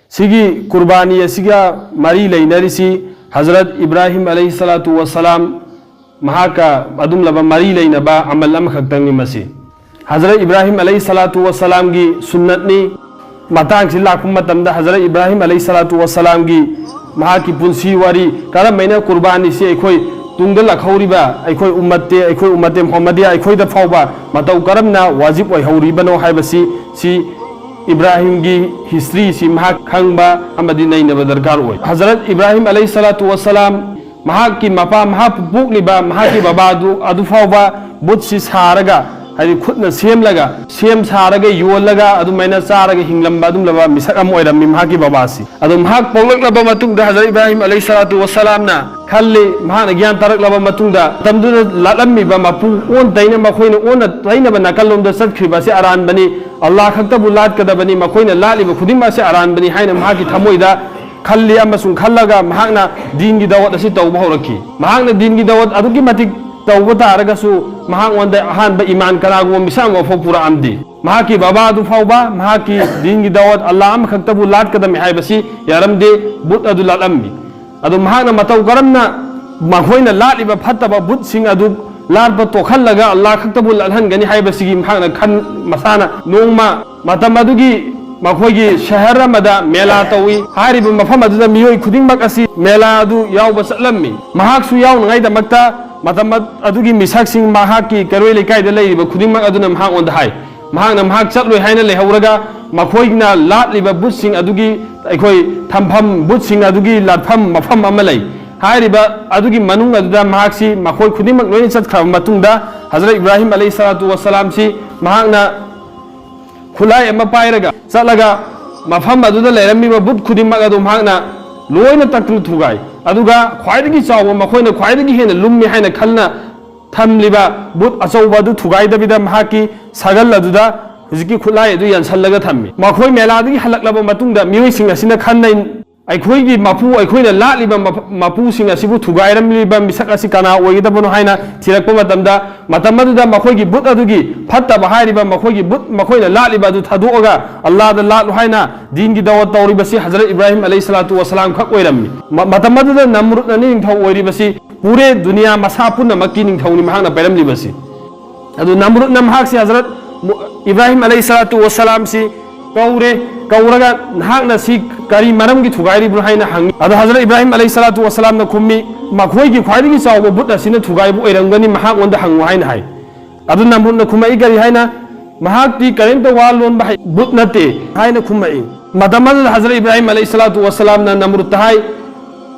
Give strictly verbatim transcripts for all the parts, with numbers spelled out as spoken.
ꯁꯤꯒꯤ ꯀꯨꯔꯕꯥꯅꯤ ꯑꯁꯤꯒ ꯃꯔꯤ ꯂꯩꯅꯔꯤꯁꯤ ꯍꯖꯔꯠ ꯏꯕ꯭ꯔꯥꯍꯤꯝ ꯑꯂꯩꯍꯤ ꯁꯂꯥꯇꯨ ꯋꯁꯁꯂꯥꯝ ꯃꯍꯥꯛꯀ ꯑꯗꯨꯝꯂꯕ ꯃꯔꯤ ꯂꯩꯅꯕ ꯑꯃꯜ ꯑꯃꯈꯛꯇꯪꯅꯤ꯫ ꯃꯁꯤ ꯍꯖꯔꯠ ꯏꯕ꯭ꯔꯥꯍꯤꯝ ꯑꯂꯩꯍꯤ ꯁꯂꯥꯇꯨ ꯋꯁꯁꯂꯥꯝꯒꯤ ꯁꯨꯟꯅꯠꯅꯤ꯫ ꯃꯇꯥꯡꯁꯤ ꯂꯥꯛꯄ ꯃꯇꯝꯗ ꯍꯖꯔꯠ ꯏꯕ꯭ꯔꯥꯍꯤꯝ ꯑꯂꯩꯍꯤ ꯁꯂꯥꯇꯨ ꯋꯁꯁꯂꯥꯝꯒꯤ ꯃꯍꯥꯛꯀꯤ ꯄꯨꯟꯁꯤ ꯋꯥꯔꯤ, ꯀꯔꯝꯍꯥꯏꯅ ꯀꯨꯔꯕꯥꯅꯤꯁꯤ ꯑꯩꯈꯣꯏ ꯇꯨꯡꯗ ꯂꯥꯛꯍꯧꯔꯤꯕ ꯑꯩꯈꯣꯏ ꯎꯝꯃꯠꯇꯦ, ꯑꯩꯈꯣꯏ ꯎꯝꯃꯠꯇꯦ ꯃꯨꯍꯝꯃꯗꯤꯌꯥ ꯑꯩꯈꯣꯏꯗ ꯐꯥꯎꯕ ꯃꯇꯧ ꯀꯔꯝꯅ ꯋꯥꯖꯤꯕ ꯑꯣꯏꯍꯧꯔꯤꯕꯅꯣ ꯍꯥꯏꯕꯁꯤ, ꯁꯤ ꯏꯕ꯭ꯔꯥꯍꯤꯝꯒꯤ ꯍꯤꯁꯇ꯭ꯔꯤꯁꯤ ꯃꯍꯥꯛ ꯈꯪꯕ ꯑꯃꯗꯤ ꯅꯩꯅꯕ ꯗꯔꯀꯥꯔ ꯑꯣꯏ꯫ ꯍꯖꯔꯠ ꯏꯕ꯭ꯔꯥꯍꯤꯝ ꯑꯂꯩꯍꯤ ꯁꯂꯥꯇꯨ ꯋꯁꯁꯂꯥꯝ ꯃꯍꯥꯛꯀꯤ ꯃꯄꯥ, ꯃꯍꯥꯛꯄꯨ ꯄꯣꯛꯂꯤꯕ ꯃꯍꯥꯛꯀꯤ ꯕꯕꯥꯗꯨ ꯑꯗꯨ ꯐꯥꯎꯕ ꯕꯨꯠꯁꯤ ꯁꯥꯔꯒ, ꯍꯥꯏꯗꯤ ꯈꯨꯠꯅ ꯁꯦꯝꯂꯒ, ꯁꯦꯝ ꯁꯥꯔꯒ ꯌꯣꯜꯂꯒ ꯑꯗꯨꯃꯥꯏꯅ ꯆꯥꯔꯒ ꯍꯤꯡꯂꯝꯕ ꯑꯗꯨꯝꯂꯕ ꯃꯤꯁꯛ ꯑꯃ ꯑꯣꯏꯔꯝꯃꯤ ꯃꯍꯥꯛꯀꯤ ꯕꯕꯥꯁꯤ꯫ ꯑꯗꯣ ꯃꯍꯥꯛ ꯄꯣꯛꯂꯛꯂꯕ ꯃꯇꯨꯡꯗ ꯍꯖꯔꯠ ꯏꯕ꯭ꯔꯥꯍꯤꯝ ꯑꯂꯩꯍꯤ ꯁꯂꯥꯇꯨ ꯋꯁꯁꯂꯥꯝꯅ ꯈꯜꯂꯤ, ꯃꯍꯥꯛꯅ ꯒ꯭ꯌꯥꯟ ꯇꯥꯔꯛꯂꯕ ꯃꯇꯨꯡꯗ, ꯃꯇꯝꯗꯨꯗ ꯂꯥꯠꯂꯝꯃꯤꯕ ꯃꯄꯨ ꯑꯣꯟ ꯇꯩꯅ ꯃꯈꯣꯏꯅ ꯑꯣꯟꯅ ꯇꯩꯅꯕ ꯅꯥꯀꯜꯂꯣꯝꯗ ꯆꯠꯈ꯭ꯔꯤꯕ ꯑꯁꯤ ꯑꯔꯥꯟꯕꯅꯤ, ꯑꯜꯂꯥꯍ ꯈꯛꯇꯕꯨ ꯂꯥꯠꯀꯗꯕꯅꯤ, ꯃꯈꯣꯏꯅ ꯂꯥꯠꯂꯤꯕ ꯈꯨꯗꯤꯡꯃꯛ ꯑꯁꯤ ꯑꯔꯥꯟꯕꯅꯤ ꯍꯥꯏꯅ ꯃꯍꯥꯛꯀꯤ ꯊꯃꯣꯏꯗ ꯈꯜꯂꯤ ꯑꯃꯁꯨꯡ ꯈꯜꯂꯒ ꯃꯍꯥꯛꯅ ꯗꯤꯟꯒꯤ ꯗꯥꯋꯠ ꯑꯁꯤ ꯇꯧꯕ ꯍꯧꯔꯛꯈꯤ꯫ ꯃꯍꯥꯛꯅ ꯗꯤꯟꯒꯤ ꯗꯥꯋꯠ ꯑꯗꯨꯛꯀꯤ ꯃꯇꯤꯛ ꯇꯧꯕ ꯇꯥꯔꯒꯁꯨ ꯃꯍꯥꯛꯉꯣꯟꯗ ꯑꯍꯥꯟꯕ ꯏꯃꯥꯟ ꯀꯅꯥꯒꯨꯝꯕ ꯃꯤꯁꯛ ꯑꯃ ꯐꯥꯎ ꯄꯨꯔꯛꯑꯝꯗꯦ꯫ ꯃꯍꯥꯛꯀꯤ ꯕꯕꯥ ꯑꯗꯨ ꯐꯥꯎꯕ ꯃꯍꯥꯛꯀꯤ ꯗꯤꯟꯒꯤ ꯗꯥꯋꯠ ꯑꯜꯂꯥꯍ ꯑꯃꯈꯛꯇꯕꯨ ꯂꯥꯠꯀꯗꯕꯅꯤ ꯍꯥꯏꯕꯁꯤ ꯌꯥꯔꯝꯗꯦ, ꯕꯨꯠ ꯑꯗꯨ ꯂꯥꯠꯂꯝꯃꯤ꯫ ꯑꯗꯣ ꯃꯍꯥꯛꯅ ꯃꯇꯧ ꯀꯔꯝꯅ ꯃꯈꯣꯏꯅ ꯂꯥꯠꯂꯤꯕ ꯐꯠꯇꯕ ꯕꯨꯠꯁꯤꯡ ꯑꯗꯨ ꯂꯥꯠꯄ ꯇꯣꯛꯍꯜꯂꯒ ꯑꯜꯂꯥꯍ ꯈꯛꯇꯕꯨ ꯂꯥꯠꯍꯟꯒꯅꯤ ꯍꯥꯏꯕꯁꯤꯒꯤ ꯃꯍꯥꯛꯅ ꯈꯟ ꯃꯁꯥꯅ ꯅꯣꯡꯃ ꯃꯇꯝ ꯑꯗꯨꯒꯤ ꯃꯈꯣꯏꯒꯤ ꯁꯍꯔ ꯑꯃꯗ ꯃꯦꯂꯥ ꯇꯧꯏ꯫ ꯍꯥꯏꯔꯤꯕ ꯃꯐꯝ ꯑꯗꯨꯗ ꯃꯤꯑꯣꯏ ꯈꯨꯗꯤꯡꯃꯛ ꯑꯁꯤ ꯃꯦꯂꯥ ꯑꯗꯨ ꯌꯥꯎꯕ ꯆꯠꯂꯝꯃꯤ꯫ ꯃꯍꯥꯛꯁꯨ ꯌꯥꯎꯅꯉꯥꯏꯗꯃꯛꯇ ꯃꯇꯝ ꯑꯗꯨꯒꯤ ꯃꯤꯁꯛꯁꯤꯡ ꯃꯍꯥꯛꯀꯤ ꯀꯩꯔꯣꯏ ꯂꯩꯀꯥꯏꯗ ꯂꯩꯔꯤꯕ ꯈꯨꯗꯤꯡꯃꯛ ꯑꯗꯨꯅ ꯃꯍꯥꯛꯉꯣꯟꯗ ꯍꯥꯏ꯫ ꯃꯍꯥꯛꯅ ꯃꯍꯥꯛ ꯆꯠꯂꯣꯏ ꯍꯥꯏꯅ ꯂꯩꯍꯧꯔꯒ ꯃꯈꯣꯏꯅ ꯂꯥꯠꯂꯤꯕ ꯕꯨꯠꯁꯤꯡ ꯑꯗꯨꯒꯤ ꯑꯩꯈꯣꯏ ꯊꯝꯐꯝ, ꯕꯨꯠꯁꯤꯡ ꯑꯗꯨꯒꯤ ꯂꯥꯠꯐꯝ ꯃꯐꯝ ꯑꯃ ꯂꯩ꯫ ꯍꯥꯏꯔꯤꯕ ꯑꯗꯨꯒꯤ ꯃꯅꯨꯡ ꯑꯗꯨꯗ ꯃꯍꯥꯛꯁꯤ ꯃꯈꯣꯏ ꯈꯨꯗꯤꯡꯃꯛ ꯂꯣꯏꯅ ꯆꯠꯈ꯭ꯔꯕ ꯃꯇꯨꯡꯗ ꯍꯖꯔꯠ ꯏꯕ꯭ꯔꯥꯍꯤꯝ ꯑꯂꯩꯍꯤ ꯁꯂꯥꯇꯨ ꯋꯁꯁꯂꯥꯝꯁꯤ ꯃꯍꯥꯛꯅ ꯈꯨꯠꯂꯥꯏ ꯑꯃ ꯄꯥꯏꯔꯒ ꯆꯠꯂꯒ ꯃꯐꯝ ꯑꯗꯨꯗ ꯂꯩꯔꯝꯃꯤꯕ ꯕꯨꯠ ꯈꯨꯗꯤꯡꯃꯛ ꯑꯗꯨ ꯃꯍꯥꯛꯅ ꯂꯣꯏꯅ ꯇꯛꯇꯨꯅ ꯊꯨꯒꯥꯏ꯫ ꯑꯗꯨꯒ ꯈ꯭ꯋꯥꯏꯗꯒꯤ ꯆꯥꯎꯕ, ꯃꯈꯣꯏꯅ ꯈ꯭ꯋꯥꯏꯗꯒꯤ ꯍꯦꯟꯅ ꯂꯨꯝꯃꯤ ꯍꯥꯏꯅ ꯈꯟꯅ ꯊꯝꯂꯤꯕ ꯕꯨꯠ ꯑꯆꯧꯕ ꯑꯗꯨ ꯊꯨꯒꯥꯏꯗꯕꯤꯗ ꯃꯍꯥꯛꯀꯤ ꯁꯒꯜ ꯑꯗꯨꯗ ꯍꯧꯖꯤꯛꯀꯤ ꯈꯨꯠꯂꯥꯏ ꯑꯗꯨ ꯌꯥꯟꯁꯜꯂꯒ ꯊꯝꯃꯤ꯫ ꯃꯈꯣꯏ ꯃꯦꯂꯥꯗꯒꯤ ꯍꯜꯂꯛꯂꯕ ꯃꯇꯨꯡꯗ ꯃꯤꯑꯣꯏꯁꯤꯡ ꯑꯁꯤꯅ ꯈꯟꯅꯩ, ꯑꯩꯈꯣꯏꯒꯤ ꯃꯄꯨ, ꯑꯩꯈꯣꯏꯅ ꯂꯥꯠꯂꯤꯕ ꯃꯄ-, ꯃꯄꯨꯁꯤꯡ ꯑꯁꯤꯕꯨ ꯊꯨꯒꯥꯏꯔꯝꯂꯤꯕ ꯃꯤꯁꯛ ꯑꯁꯤ ꯀꯅꯥ ꯑꯣꯏꯒꯗꯕꯅꯣ ꯍꯥꯏꯅ ꯊꯤꯔꯛꯄ ꯃꯇꯝꯗ, ꯃꯇꯝ ꯑꯗꯨꯗ ꯃꯈꯣꯏꯒꯤ ꯕꯨꯠ ꯑꯗꯨꯒꯤ ꯐꯠꯇꯕ ꯍꯥꯏꯔꯤꯕ ꯃꯈꯣꯏꯒꯤ ꯕꯨꯠ, ꯃꯈꯣꯏꯅ ꯂꯥꯠꯂꯤꯕ ꯑꯗꯨ ꯊꯥꯗꯣꯛꯑꯒ ꯑꯜꯂꯥꯗ ꯂꯥꯠꯂꯨ ꯍꯥꯏꯅ ꯗꯤꯟꯒꯤ ꯗꯥꯋꯠ ꯇꯧꯔꯤꯕꯁꯤ ꯍꯖꯔꯠ ꯏꯕ꯭ꯔꯥꯍꯤꯝ ꯑꯂꯩꯍꯤ ꯁꯂꯥꯇꯨ ꯋꯁꯂꯥꯝ ꯈꯛ ꯑꯣꯏꯔꯝꯃꯤ꯫ ꯃ-, ꯃꯇꯝ ꯑꯗꯨꯗ ꯅꯝꯔꯨꯗꯅ ꯅꯤꯡꯊꯧ ꯑꯣꯏꯔꯤꯕꯁꯤ ꯄꯨꯔꯦ ꯗꯨꯅꯤꯌꯥ ꯃꯁꯥ ꯄꯨꯝꯅꯃꯛꯀꯤ ꯅꯤꯡꯊꯧꯅꯤ ꯃꯍꯥꯛꯅ ꯄꯥꯏꯔꯝꯂꯤꯕꯁꯤ꯫ ꯑꯗꯨ ꯅꯝꯔꯨꯗꯅ ꯃꯍꯥꯛꯁꯤ ꯍꯖꯔꯠ ꯃꯨ-, ꯏꯕ꯭ꯔꯥꯍꯤꯝ ꯑꯂꯩꯍꯤ ꯁꯂꯥꯇꯨ ꯋꯁꯂꯥꯝꯁꯤ ꯀꯧꯔꯦ, ꯀꯧꯔꯒ, "ꯅꯍꯥꯛꯅ ꯁꯤ ꯀꯔꯤ ꯃꯔꯝꯒꯤ ꯊꯨꯒꯥꯏꯔꯤꯕꯅꯣ?" ꯍꯥꯏꯅ ꯍꯪꯉꯤ꯫ ꯑꯗꯣ ꯍꯖꯔꯠ ꯏꯕ꯭ꯔꯥꯍꯤꯝ ꯑꯂꯩꯍꯤ ꯁꯂꯥꯇꯨ ꯋꯁꯂꯥꯝꯅ ꯈꯨꯝꯃꯤ, "ꯃꯈꯣꯏꯒꯤ ꯈ꯭ꯋꯥꯏꯗꯒꯤ ꯆꯥꯎꯕ ꯕꯨꯠ ꯑꯁꯤꯅ ꯊꯨꯒꯥꯏꯕ ꯑꯣꯏꯔꯝꯒꯅꯤ, ꯃꯍꯥꯛꯉꯣꯟꯗ ꯍꯪꯉꯨ" ꯍꯥꯏꯅ ꯍꯥꯏ꯫ ꯑꯗꯨ ꯅꯝꯔꯨꯗꯅ ꯈꯨꯝꯃꯛꯏ ꯀꯔꯤ ꯍꯥꯏꯅ? "ꯃꯍꯥꯛꯇꯤ ꯀꯔꯤꯝꯇ ꯋꯥ ꯂꯣꯟꯕ ꯍꯩ-, ꯕꯨꯠ ꯅꯠꯇꯦ" ꯍꯥꯏꯅ ꯈꯨꯝꯃꯛꯏ꯫ ꯃꯇꯝ ꯑꯗꯨꯗ ꯍꯖꯔꯠ ꯏꯕ꯭ꯔꯥꯍꯤꯝ ꯑꯂꯩꯍꯤ ꯁꯂꯥꯇꯨ ꯋꯁꯂꯥꯝꯅ ꯅꯝꯔꯨꯗꯇ ꯍꯥꯏ,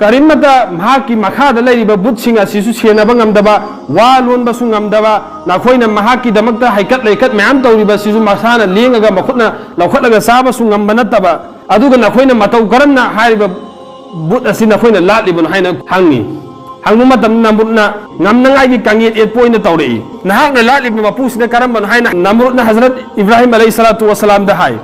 "ꯀꯔꯤꯃꯠꯇ ꯃꯍꯥꯛꯀꯤ ꯃꯈꯥꯗ ꯂꯩꯔꯤꯕ ꯕꯨꯠꯁꯤꯡ ꯑꯁꯤꯁꯨ ꯁꯦꯟꯅꯕ ꯉꯝꯗꯕ, ꯋꯥ ꯂꯣꯟꯕꯁꯨ ꯉꯝꯗꯕ, ꯅꯈꯣꯏꯅ ꯃꯍꯥꯛꯀꯤꯗꯃꯛꯇ ꯍꯩꯀꯠ ꯂꯩꯀꯠ ꯃꯌꯥꯝ ꯇꯧꯔꯤꯕꯁꯤꯁꯨ ꯃꯁꯥꯅ ꯂꯦꯡꯉꯒ ꯃꯈꯨꯠꯅ ꯂꯧꯈꯠꯂꯒ ꯆꯥꯕꯁꯨ ꯉꯝꯕ ꯅꯠꯇꯕ, ꯑꯗꯨꯒ ꯅꯈꯣꯏꯅ ꯃꯇꯧ ꯀꯔꯝꯅ ꯍꯥꯏꯔꯤꯕ ꯕꯨꯠ ꯑꯁꯤ ꯅꯈꯣꯏꯅ ꯂꯥꯠꯂꯤꯕꯅꯣ?" ꯍꯥꯏꯅ ꯍꯪꯉꯤ꯫ ꯍꯪꯕ ꯃꯇꯝꯗ ꯅꯝꯔꯨꯗꯅ ꯉꯝꯅꯉꯥꯏꯒꯤ ꯀꯥꯡꯌꯦꯠ ꯌꯦꯠꯄ ꯑꯣꯏꯅ ꯇꯧꯔꯛꯏ꯫ "ꯅꯍꯥꯛꯅ ꯂꯥꯠꯂꯤꯕ ꯃꯄꯨꯁꯤꯅ ꯀꯔꯝꯕꯅꯣ?" ꯍꯥꯏꯅ ꯅꯝꯔꯨꯗꯅ ꯍꯖꯔꯠ ꯏꯕ꯭ꯔꯥꯍꯤꯝ ꯑꯂꯩꯍꯤ ꯁꯂꯥꯇꯨ ꯋꯁꯂꯥꯝꯗ ꯍꯥꯏ,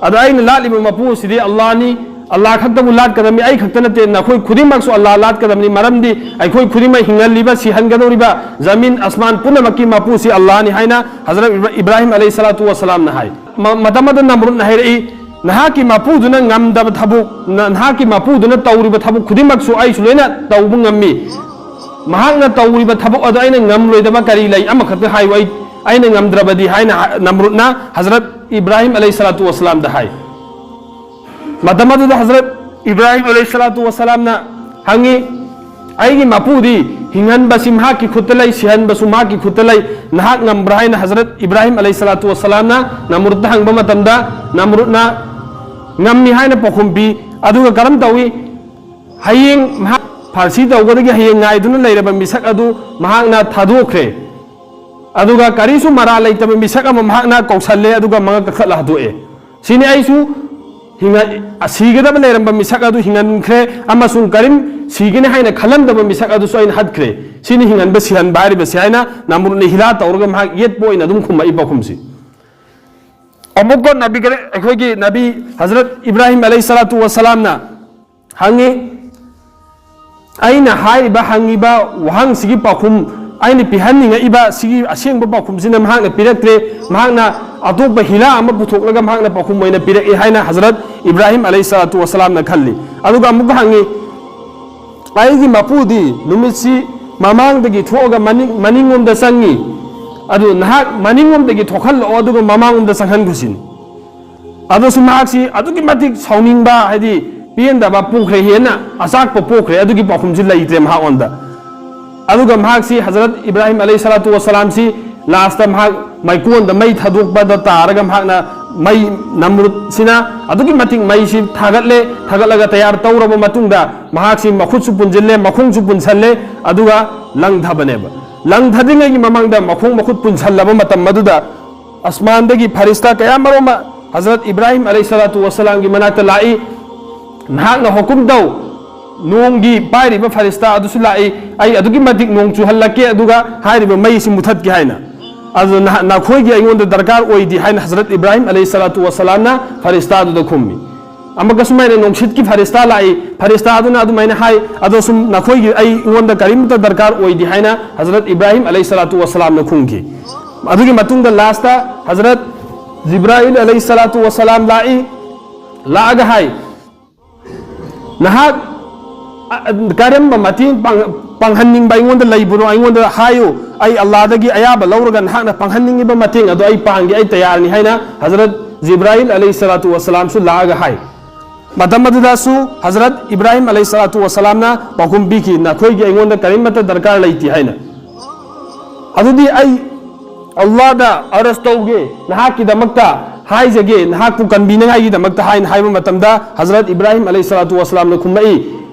"ꯑꯗꯣ ꯑꯩꯅ ꯂꯥꯠꯂꯤꯕ ꯃꯄꯨ ꯑꯁꯤꯗꯤ ꯑꯜꯂꯥꯍꯅꯤ, ꯑꯜꯂꯥꯍ ꯈꯛꯇꯕꯨ ꯂꯥꯠꯀꯗꯕꯅꯤ, ꯑꯩ ꯈꯛꯇ ꯅꯠꯇꯦ, ꯅꯈꯣꯏ ꯈꯨꯗꯤꯡꯃꯛꯁꯨ ꯑꯜꯂꯥꯍ ꯂꯥꯠꯀꯗꯕꯅꯤ, ꯃꯔꯝꯗꯤ ꯑꯩꯈꯣꯏ ꯈꯨꯗꯤꯡꯃꯛ ꯍꯤꯡꯍꯜꯂꯤꯕ, ꯁꯤꯍꯟꯒꯗꯧꯔꯤꯕ, ꯖꯃꯤꯟ ꯑꯁꯃꯥꯟ ꯄꯨꯝꯅꯃꯛꯀꯤ ꯃꯄꯨꯁꯤ ꯑꯜꯂꯥꯍꯅꯤ" ꯍꯥꯏꯅ ꯍꯖꯔꯠ ꯏꯕ꯭ꯔꯥ-, ꯏꯕ꯭ꯔꯥꯍꯤꯝ ꯑꯂꯩꯍꯤ ꯁꯂꯥꯇꯨ ꯋꯁꯂꯥꯝꯅ ꯍꯥꯏ꯫ ꯃ-, ꯃꯇꯝ ꯑꯗꯨꯗ ꯅꯝꯔꯨꯗꯅ ꯍꯥꯏꯔꯛꯏ, "ꯅꯍꯥꯛꯀꯤ ꯃꯄꯨꯗꯨꯅ ꯉꯝꯗꯕ ꯊꯕꯛ, ꯅ-, ꯅꯍꯥꯛꯀꯤ ꯃꯄꯨꯗꯨꯅ ꯇꯧꯔꯤꯕ ꯊꯕꯛ ꯈꯨꯗꯤꯡꯃꯛꯁꯨ ꯑꯩꯁꯨ ꯂꯣꯏꯅ ꯇꯧꯕ ꯉꯝꯃꯤ꯫ ꯃꯍꯥꯛꯅ ꯇꯧꯔꯤꯕ ꯊꯕꯛ ꯑꯗꯨ ꯑꯩꯅ ꯉꯝꯂꯣꯏꯗꯕ ꯀꯔꯤ ꯂꯩ? ꯑꯃꯈꯛꯇ ꯍꯥꯏꯌꯨ, ꯑꯩ, ꯑꯩꯅ ꯉꯝꯗ꯭ꯔꯕꯗꯤ" ꯍꯥꯏꯅ ꯍꯥ-, ꯅꯝꯔꯨꯗꯅ ꯍꯖꯔꯠ ꯏꯕ꯭ꯔꯥꯍꯤꯝ ꯑꯂꯩꯍꯤ ꯁꯂꯥꯇꯨ ꯋꯁꯂꯥꯝꯗ ꯍꯥꯏ꯫ ꯃꯇꯝ ꯑꯗꯨꯗ ꯍꯖꯔꯠ ꯏꯕ꯭ꯔꯥꯍꯤꯝ ꯑꯂꯩꯍꯤ ꯁꯂꯥꯇꯨ ꯋꯁꯂꯥꯝꯅ ꯍꯪꯉꯤ, "ꯑꯩꯒꯤ ꯃꯄꯨꯗꯤ ꯍꯤꯡꯍꯟꯕꯁꯤ ꯃꯍꯥꯛꯀꯤ ꯈꯨꯠꯇ ꯂꯩ, ꯁꯤꯍꯟꯕꯁꯨ ꯃꯍꯥꯛꯀꯤ ꯈꯨꯠꯇ ꯂꯩ, ꯅꯍꯥꯛ ꯉꯝꯕ꯭ꯔꯥ?" ꯍꯥꯏꯅ ꯍꯖꯔꯠ ꯏꯕ꯭ꯔꯥꯍꯤꯝ ꯑꯂꯩꯍꯤ ꯁꯂꯥꯇꯨ ꯋꯁꯂꯥꯝꯅ ꯅꯝꯔꯨꯗꯇ ꯍꯪꯕ ꯃꯇꯝꯗ, ꯅꯝꯔꯨꯗꯅ ꯉꯝꯃꯤ ꯍꯥꯏꯅ ꯄꯥꯎꯈꯨꯝ ꯄꯤ꯫ ꯑꯗꯨꯒ ꯀꯔꯝ ꯇꯧꯏ? ꯍꯌꯦꯡ ꯃꯍꯥꯛ ꯐꯥꯔꯁꯤ ꯇꯧꯕꯗꯒꯤ ꯍꯌꯦꯡ ꯉꯥꯏꯗꯨꯅ ꯂꯩꯔꯕ ꯃꯤꯁꯛ ꯑꯗꯨ ꯃꯍꯥꯛꯅ ꯊꯥꯗꯣꯛꯈ꯭ꯔꯦ꯫ ꯑꯗꯨꯒ ꯀꯔꯤꯁꯨ ꯃꯔꯥꯜ ꯂꯩꯇꯕ ꯃꯤꯁꯛ ꯑꯃ ꯃꯍꯥꯛꯅ ꯀꯧꯁꯜꯂꯦ, ꯑꯗꯨꯒ ꯃꯉꯛ ꯀꯛꯊꯠꯂ ꯍꯥꯠꯇꯣꯛꯑꯦ꯫ ꯁꯤꯅꯤ ꯑꯩꯁꯨ ꯍꯤꯡꯍ-, ꯁꯤꯒꯗꯕ ꯂꯩꯔꯝꯕ ꯃꯤꯁꯛ ꯑꯗꯨ ꯍꯤꯡꯍꯟꯈ꯭ꯔꯦ, ꯑꯃꯁꯨꯡ ꯀꯔꯤꯝ ꯁꯤꯒꯅꯤ ꯍꯥꯏꯅ ꯈꯜꯂꯝꯗꯕ ꯃꯤꯁꯛ ꯑꯗꯨꯁꯨ ꯑꯩꯅ ꯍꯥꯠꯈ꯭ꯔꯦ꯫ ꯁꯤꯅꯤ ꯍꯤꯡꯍꯟꯕ ꯁꯤꯍꯟꯕ ꯍꯥꯏꯔꯤꯕꯁꯤ ꯍꯥꯏꯅ ꯅꯝꯔꯨꯗꯅ ꯍꯤꯂꯥ ꯇꯧꯔꯒ ꯃꯍꯥꯛ ꯌꯦꯠꯄ ꯑꯣꯏꯅ ꯑꯗꯨꯝ ꯈꯨꯝꯃꯛꯏ ꯄꯥꯎꯈꯨꯝꯁꯤ꯫ ꯑꯃꯨꯛꯀ ꯅꯕꯤ ꯀꯔꯤ-, ꯑꯩꯈꯣꯏꯒꯤ ꯅꯕꯤ ꯍꯖꯔꯠ ꯏꯕ꯭ꯔꯥꯍꯤꯝ ꯑꯂꯩꯍꯤ ꯁꯂꯥꯇꯨ ꯋꯁꯂꯥꯝꯅ ꯍꯪꯉꯤ꯫ ꯑꯩꯅ ꯍꯥꯏꯔꯤꯕ, ꯍꯪꯉꯤꯕ ꯋꯥꯍꯪꯁꯤꯒꯤ ꯄꯥꯎꯈꯨꯝ, ꯑꯩꯅ ꯄꯤꯍꯟꯅꯤꯡꯉꯛꯏꯕ ꯁꯤꯒꯤ ꯑꯁꯦꯡꯕ ꯄꯥꯎꯈꯨꯝꯁꯤꯅ ꯃꯍꯥꯛꯅ ꯄꯤꯔꯛꯇ꯭ꯔꯦ꯫ ꯃꯍꯥꯛꯅ ꯑꯇꯣꯞꯄ ꯍꯤꯂꯥ ꯑꯃ ꯄꯨꯊꯣꯛꯂꯒ ꯃꯍꯥꯛꯅ ꯄꯥꯎꯈꯨꯝ ꯑꯣꯏꯅ ꯄꯤꯔꯛꯏ ꯍꯥꯏꯅ ꯍꯖꯔꯠ ꯏꯕ꯭ꯔꯥꯍꯤꯝ ꯑꯂꯩꯍꯤ ꯁꯂꯥꯇꯨ ꯋꯁꯂꯥꯝꯅ ꯈꯜꯂꯤ꯫ ꯑꯗꯨꯒ ꯑꯃꯨꯛꯀ ꯍꯪꯉꯤ, "ꯑꯩꯒꯤ ꯃꯄꯨꯗꯤ ꯅꯨꯃꯤꯠꯁꯤ ꯃꯃꯥꯡꯗꯒꯤ ꯊꯣꯛꯑꯒ ꯃꯅꯤꯡ-, ꯃꯅꯤꯡꯂꯣꯝꯗ ꯆꯪꯉꯤ꯫ ꯑꯗꯨ ꯅꯍꯥꯛ ꯃꯅꯤꯡꯂꯣꯝꯗꯒꯤ ꯊꯣꯛꯍꯜꯂꯛꯑꯣ, ꯑꯗꯨꯒ ꯃꯃꯥꯡꯂꯣꯝꯗ ꯆꯪꯍꯟꯈꯣ" ꯁꯤꯅꯤ꯫ ꯑꯗꯨꯁꯨ ꯃꯍꯥꯛꯁꯤ ꯑꯗꯨꯛꯀꯤ ꯃꯇꯤꯛ ꯁꯥꯎꯅꯤꯡꯕ, ꯍꯥꯏꯗꯤ ꯄꯦꯟꯗꯕ ꯄꯣꯛꯈ꯭ꯔꯦ, ꯍꯦꯟꯅ ꯑꯆꯥꯛꯄ ꯄꯣꯛꯈ꯭ꯔꯦ꯫ ꯑꯗꯨꯒꯤ ꯄꯥꯎꯈꯨꯝꯁꯤ ꯂꯩꯇ꯭ꯔꯦ ꯃꯍꯥꯛꯉꯣꯟꯗ꯫ ꯑꯗꯨꯒ ꯃꯍꯥꯛꯁꯤ ꯍꯖꯔꯠ ꯏꯕ꯭ꯔꯥꯍꯤꯝ ꯑꯂꯩꯍꯤ ꯁꯂꯥꯇꯨ ꯋꯁꯂꯥꯝꯁꯤ ꯂꯥꯁꯇ ꯃꯍꯥꯛ ꯃꯩꯀꯣꯟꯗ ꯃꯩ ꯊꯥꯗꯣꯛꯄꯗ ꯇꯥꯔꯒ ꯃꯍꯥꯛꯅ ꯃꯩ, ꯅꯝꯔꯨꯠꯁꯤꯅ ꯑꯗꯨꯛꯀꯤ ꯃꯇꯤꯛ ꯃꯩꯁꯤ ꯊꯥꯒꯠꯂꯦ꯫ ꯊꯥꯒꯠꯂꯒ ꯇꯌꯥꯔ ꯇꯧꯔꯕ ꯃꯇꯨꯡꯗ ꯃꯍꯥꯛꯁꯤ ꯃꯈꯨꯠꯁꯨ ꯄꯨꯟꯁꯤꯜꯂꯦ, ꯃꯈꯣꯡꯁꯨ ꯄꯨꯟꯁꯜꯂꯦ, ꯑꯗꯨꯒ ꯂꯪꯊꯕꯅꯦꯕ꯫ ꯂꯪꯊꯗ꯭ꯔꯤꯉꯩꯒꯤ ꯃꯃꯥꯡꯗ ꯃꯈꯣꯡ ꯃꯈꯨꯠ ꯄꯨꯟꯁꯜꯂꯕ ꯃꯇꯝ ꯑꯗꯨꯗ ꯑꯁꯃꯥꯟꯗꯒꯤ ꯐꯔꯤꯁꯇꯥ ꯀꯌꯥ ꯃꯔꯨꯝ ꯑꯃ ꯍꯖꯔꯠ ꯏꯕ꯭ꯔꯥꯍꯤꯝ ꯑꯂꯩꯍꯤ ꯁꯂꯥꯇꯨ ꯋꯁꯂꯥꯝꯒꯤ ꯃꯅꯥꯛꯇ ꯂꯥꯛꯏ꯫ "ꯅꯍꯥꯛꯅ ꯍꯨꯀꯨꯝ ꯇꯧ, ꯅꯣꯡꯒꯤ ꯄꯥꯏꯔꯤꯕ ꯐꯔꯤꯁꯇꯥ ꯑꯗꯨꯁꯨ ꯂꯥꯛꯏ, ꯑꯩ ꯑꯗꯨꯛꯀꯤ ꯃꯇꯤꯛ ꯅꯣꯡ ꯆꯨꯍꯜꯂꯛꯀꯦ, ꯑꯗꯨꯒ ꯍꯥꯏꯔꯤꯕ ꯃꯩꯁꯤ ꯃꯨꯊꯠꯀꯦ" ꯍꯥꯏꯅ꯫ "ꯑꯗꯨ ꯅꯍ-, ꯅꯈꯣꯏꯒꯤ ꯑꯩꯉꯣꯟꯗ ꯗꯔꯀꯥꯔ ꯑꯣꯏꯗꯦ" ꯍꯥꯏꯅ ꯍꯖꯔꯠ ꯏꯕ꯭ꯔꯥꯍꯤꯝ ꯑꯂꯩꯍꯤ ꯁꯂꯥꯇꯨ ꯋꯁꯂꯥꯝꯅ ꯐꯔꯤꯁꯇꯥ ꯑꯗꯨꯗ ꯈꯨꯝꯃꯤ꯫ ꯑꯃꯨꯛꯀ ꯁꯨꯃꯥꯏꯅ ꯅꯨꯡꯁꯤꯠꯀꯤ ꯐꯔꯤꯁꯇꯥ ꯂꯥꯛꯏ, ꯐꯔꯤꯁꯇꯥ ꯑꯗꯨꯅ ꯑꯗꯨꯃꯥꯏꯅ ꯍꯥꯏ, "ꯑꯗꯣ ꯁꯨꯝ ꯅꯈꯣꯏꯒꯤ ꯑꯩꯉꯣꯟꯗ ꯀꯔꯤꯝꯇ ꯗꯔꯀꯥꯔ ꯑꯣꯏꯗꯦ" ꯍꯥꯏꯅ ꯍꯖꯔꯠ ꯏꯕ꯭ꯔꯥꯍꯤꯝ ꯑꯂꯩꯍꯤ ꯁꯂꯥꯇꯨ ꯋꯁꯂꯥꯝꯅ ꯈꯨꯝꯈꯤ꯫ ꯑꯗꯨꯒꯤ ꯃꯇꯨꯡꯗ ꯂꯥꯁꯇ ꯍꯖꯔꯠ ꯖꯤꯕ꯭ꯔꯥꯏꯜ ꯑꯂꯩꯍꯤ ꯁꯂꯥꯇꯨ ꯋꯁꯂꯥꯝ ꯂꯥꯛꯏ, ꯂꯥꯛꯑꯒ ꯍꯥꯏ, "ꯅꯍꯥꯛ, ꯑ, ꯀꯔꯝꯕ ꯃꯇꯦꯡ ꯄꯥꯡ-, ꯄꯥꯡꯍꯟꯅꯤꯡꯕ ꯑꯩꯉꯣꯟꯗ ꯂꯩꯕꯅꯣ, ꯑꯩꯉꯣꯟꯗ ꯍꯥꯏꯌꯨ, ꯑꯩ ꯑꯜꯂꯥꯗꯒꯤ ꯑꯌꯥꯕ ꯂꯧꯔꯒ ꯅꯍꯥꯛꯅ ꯄꯥꯡꯍꯟꯅꯤꯡꯉꯤꯕ ꯃꯇꯦꯡ ꯑꯗꯣ ꯑꯩ ꯄꯥꯡꯒꯦ, ꯑꯩ ꯇꯌꯥꯔꯅꯤ" ꯍꯥꯏꯅ ꯍꯖꯔꯠ ꯖꯤꯕ꯭ꯔꯥꯏꯜ ꯑꯂꯩꯍꯤ ꯁꯂꯥꯇꯨ ꯋꯁꯂꯥꯝꯁꯨ ꯂꯥꯛꯑꯒ ꯍꯥꯏ꯫ ꯃꯇꯝ ꯑꯗꯨꯗꯁꯨ ꯍꯖꯔꯠ ꯏꯕ꯭ꯔꯥꯍꯤꯝ ꯑꯂꯩꯍꯤ ꯁꯂꯥꯇꯨ ꯋꯁꯂꯥꯝꯅ ꯄꯥꯎꯈꯨꯝ ꯄꯤꯈꯤ, "ꯅꯈꯣꯏꯒꯤ ꯑꯩꯉꯣꯟꯗ ꯀꯔꯤꯃꯠꯇ ꯗꯔꯀꯥꯔ ꯂꯩꯇꯦ" ꯍꯥꯏꯅ꯫ "ꯑꯗꯨꯗꯤ ꯑꯩ ꯑꯜꯂꯥꯗ ꯑꯔꯖ ꯇꯧꯒꯦ, ꯅꯍꯥꯛꯀꯤꯗꯃꯛꯇ ꯍꯥꯏꯖꯒꯦ, ꯅꯍꯥꯛꯄꯨ ꯀꯟꯕꯤꯅꯉꯥꯏꯒꯤꯗꯃꯛꯇ" ꯍꯥꯏꯅ ꯍꯥꯏꯕ ꯃꯇꯝꯗ ꯍꯖꯔꯠ ꯏꯕ꯭ꯔꯥꯍꯤꯝ ꯑꯂꯩꯍꯤ ꯁꯂꯥꯇꯨ ꯋꯁꯂꯥꯝꯅ ꯈꯨꯝꯃꯛꯏ,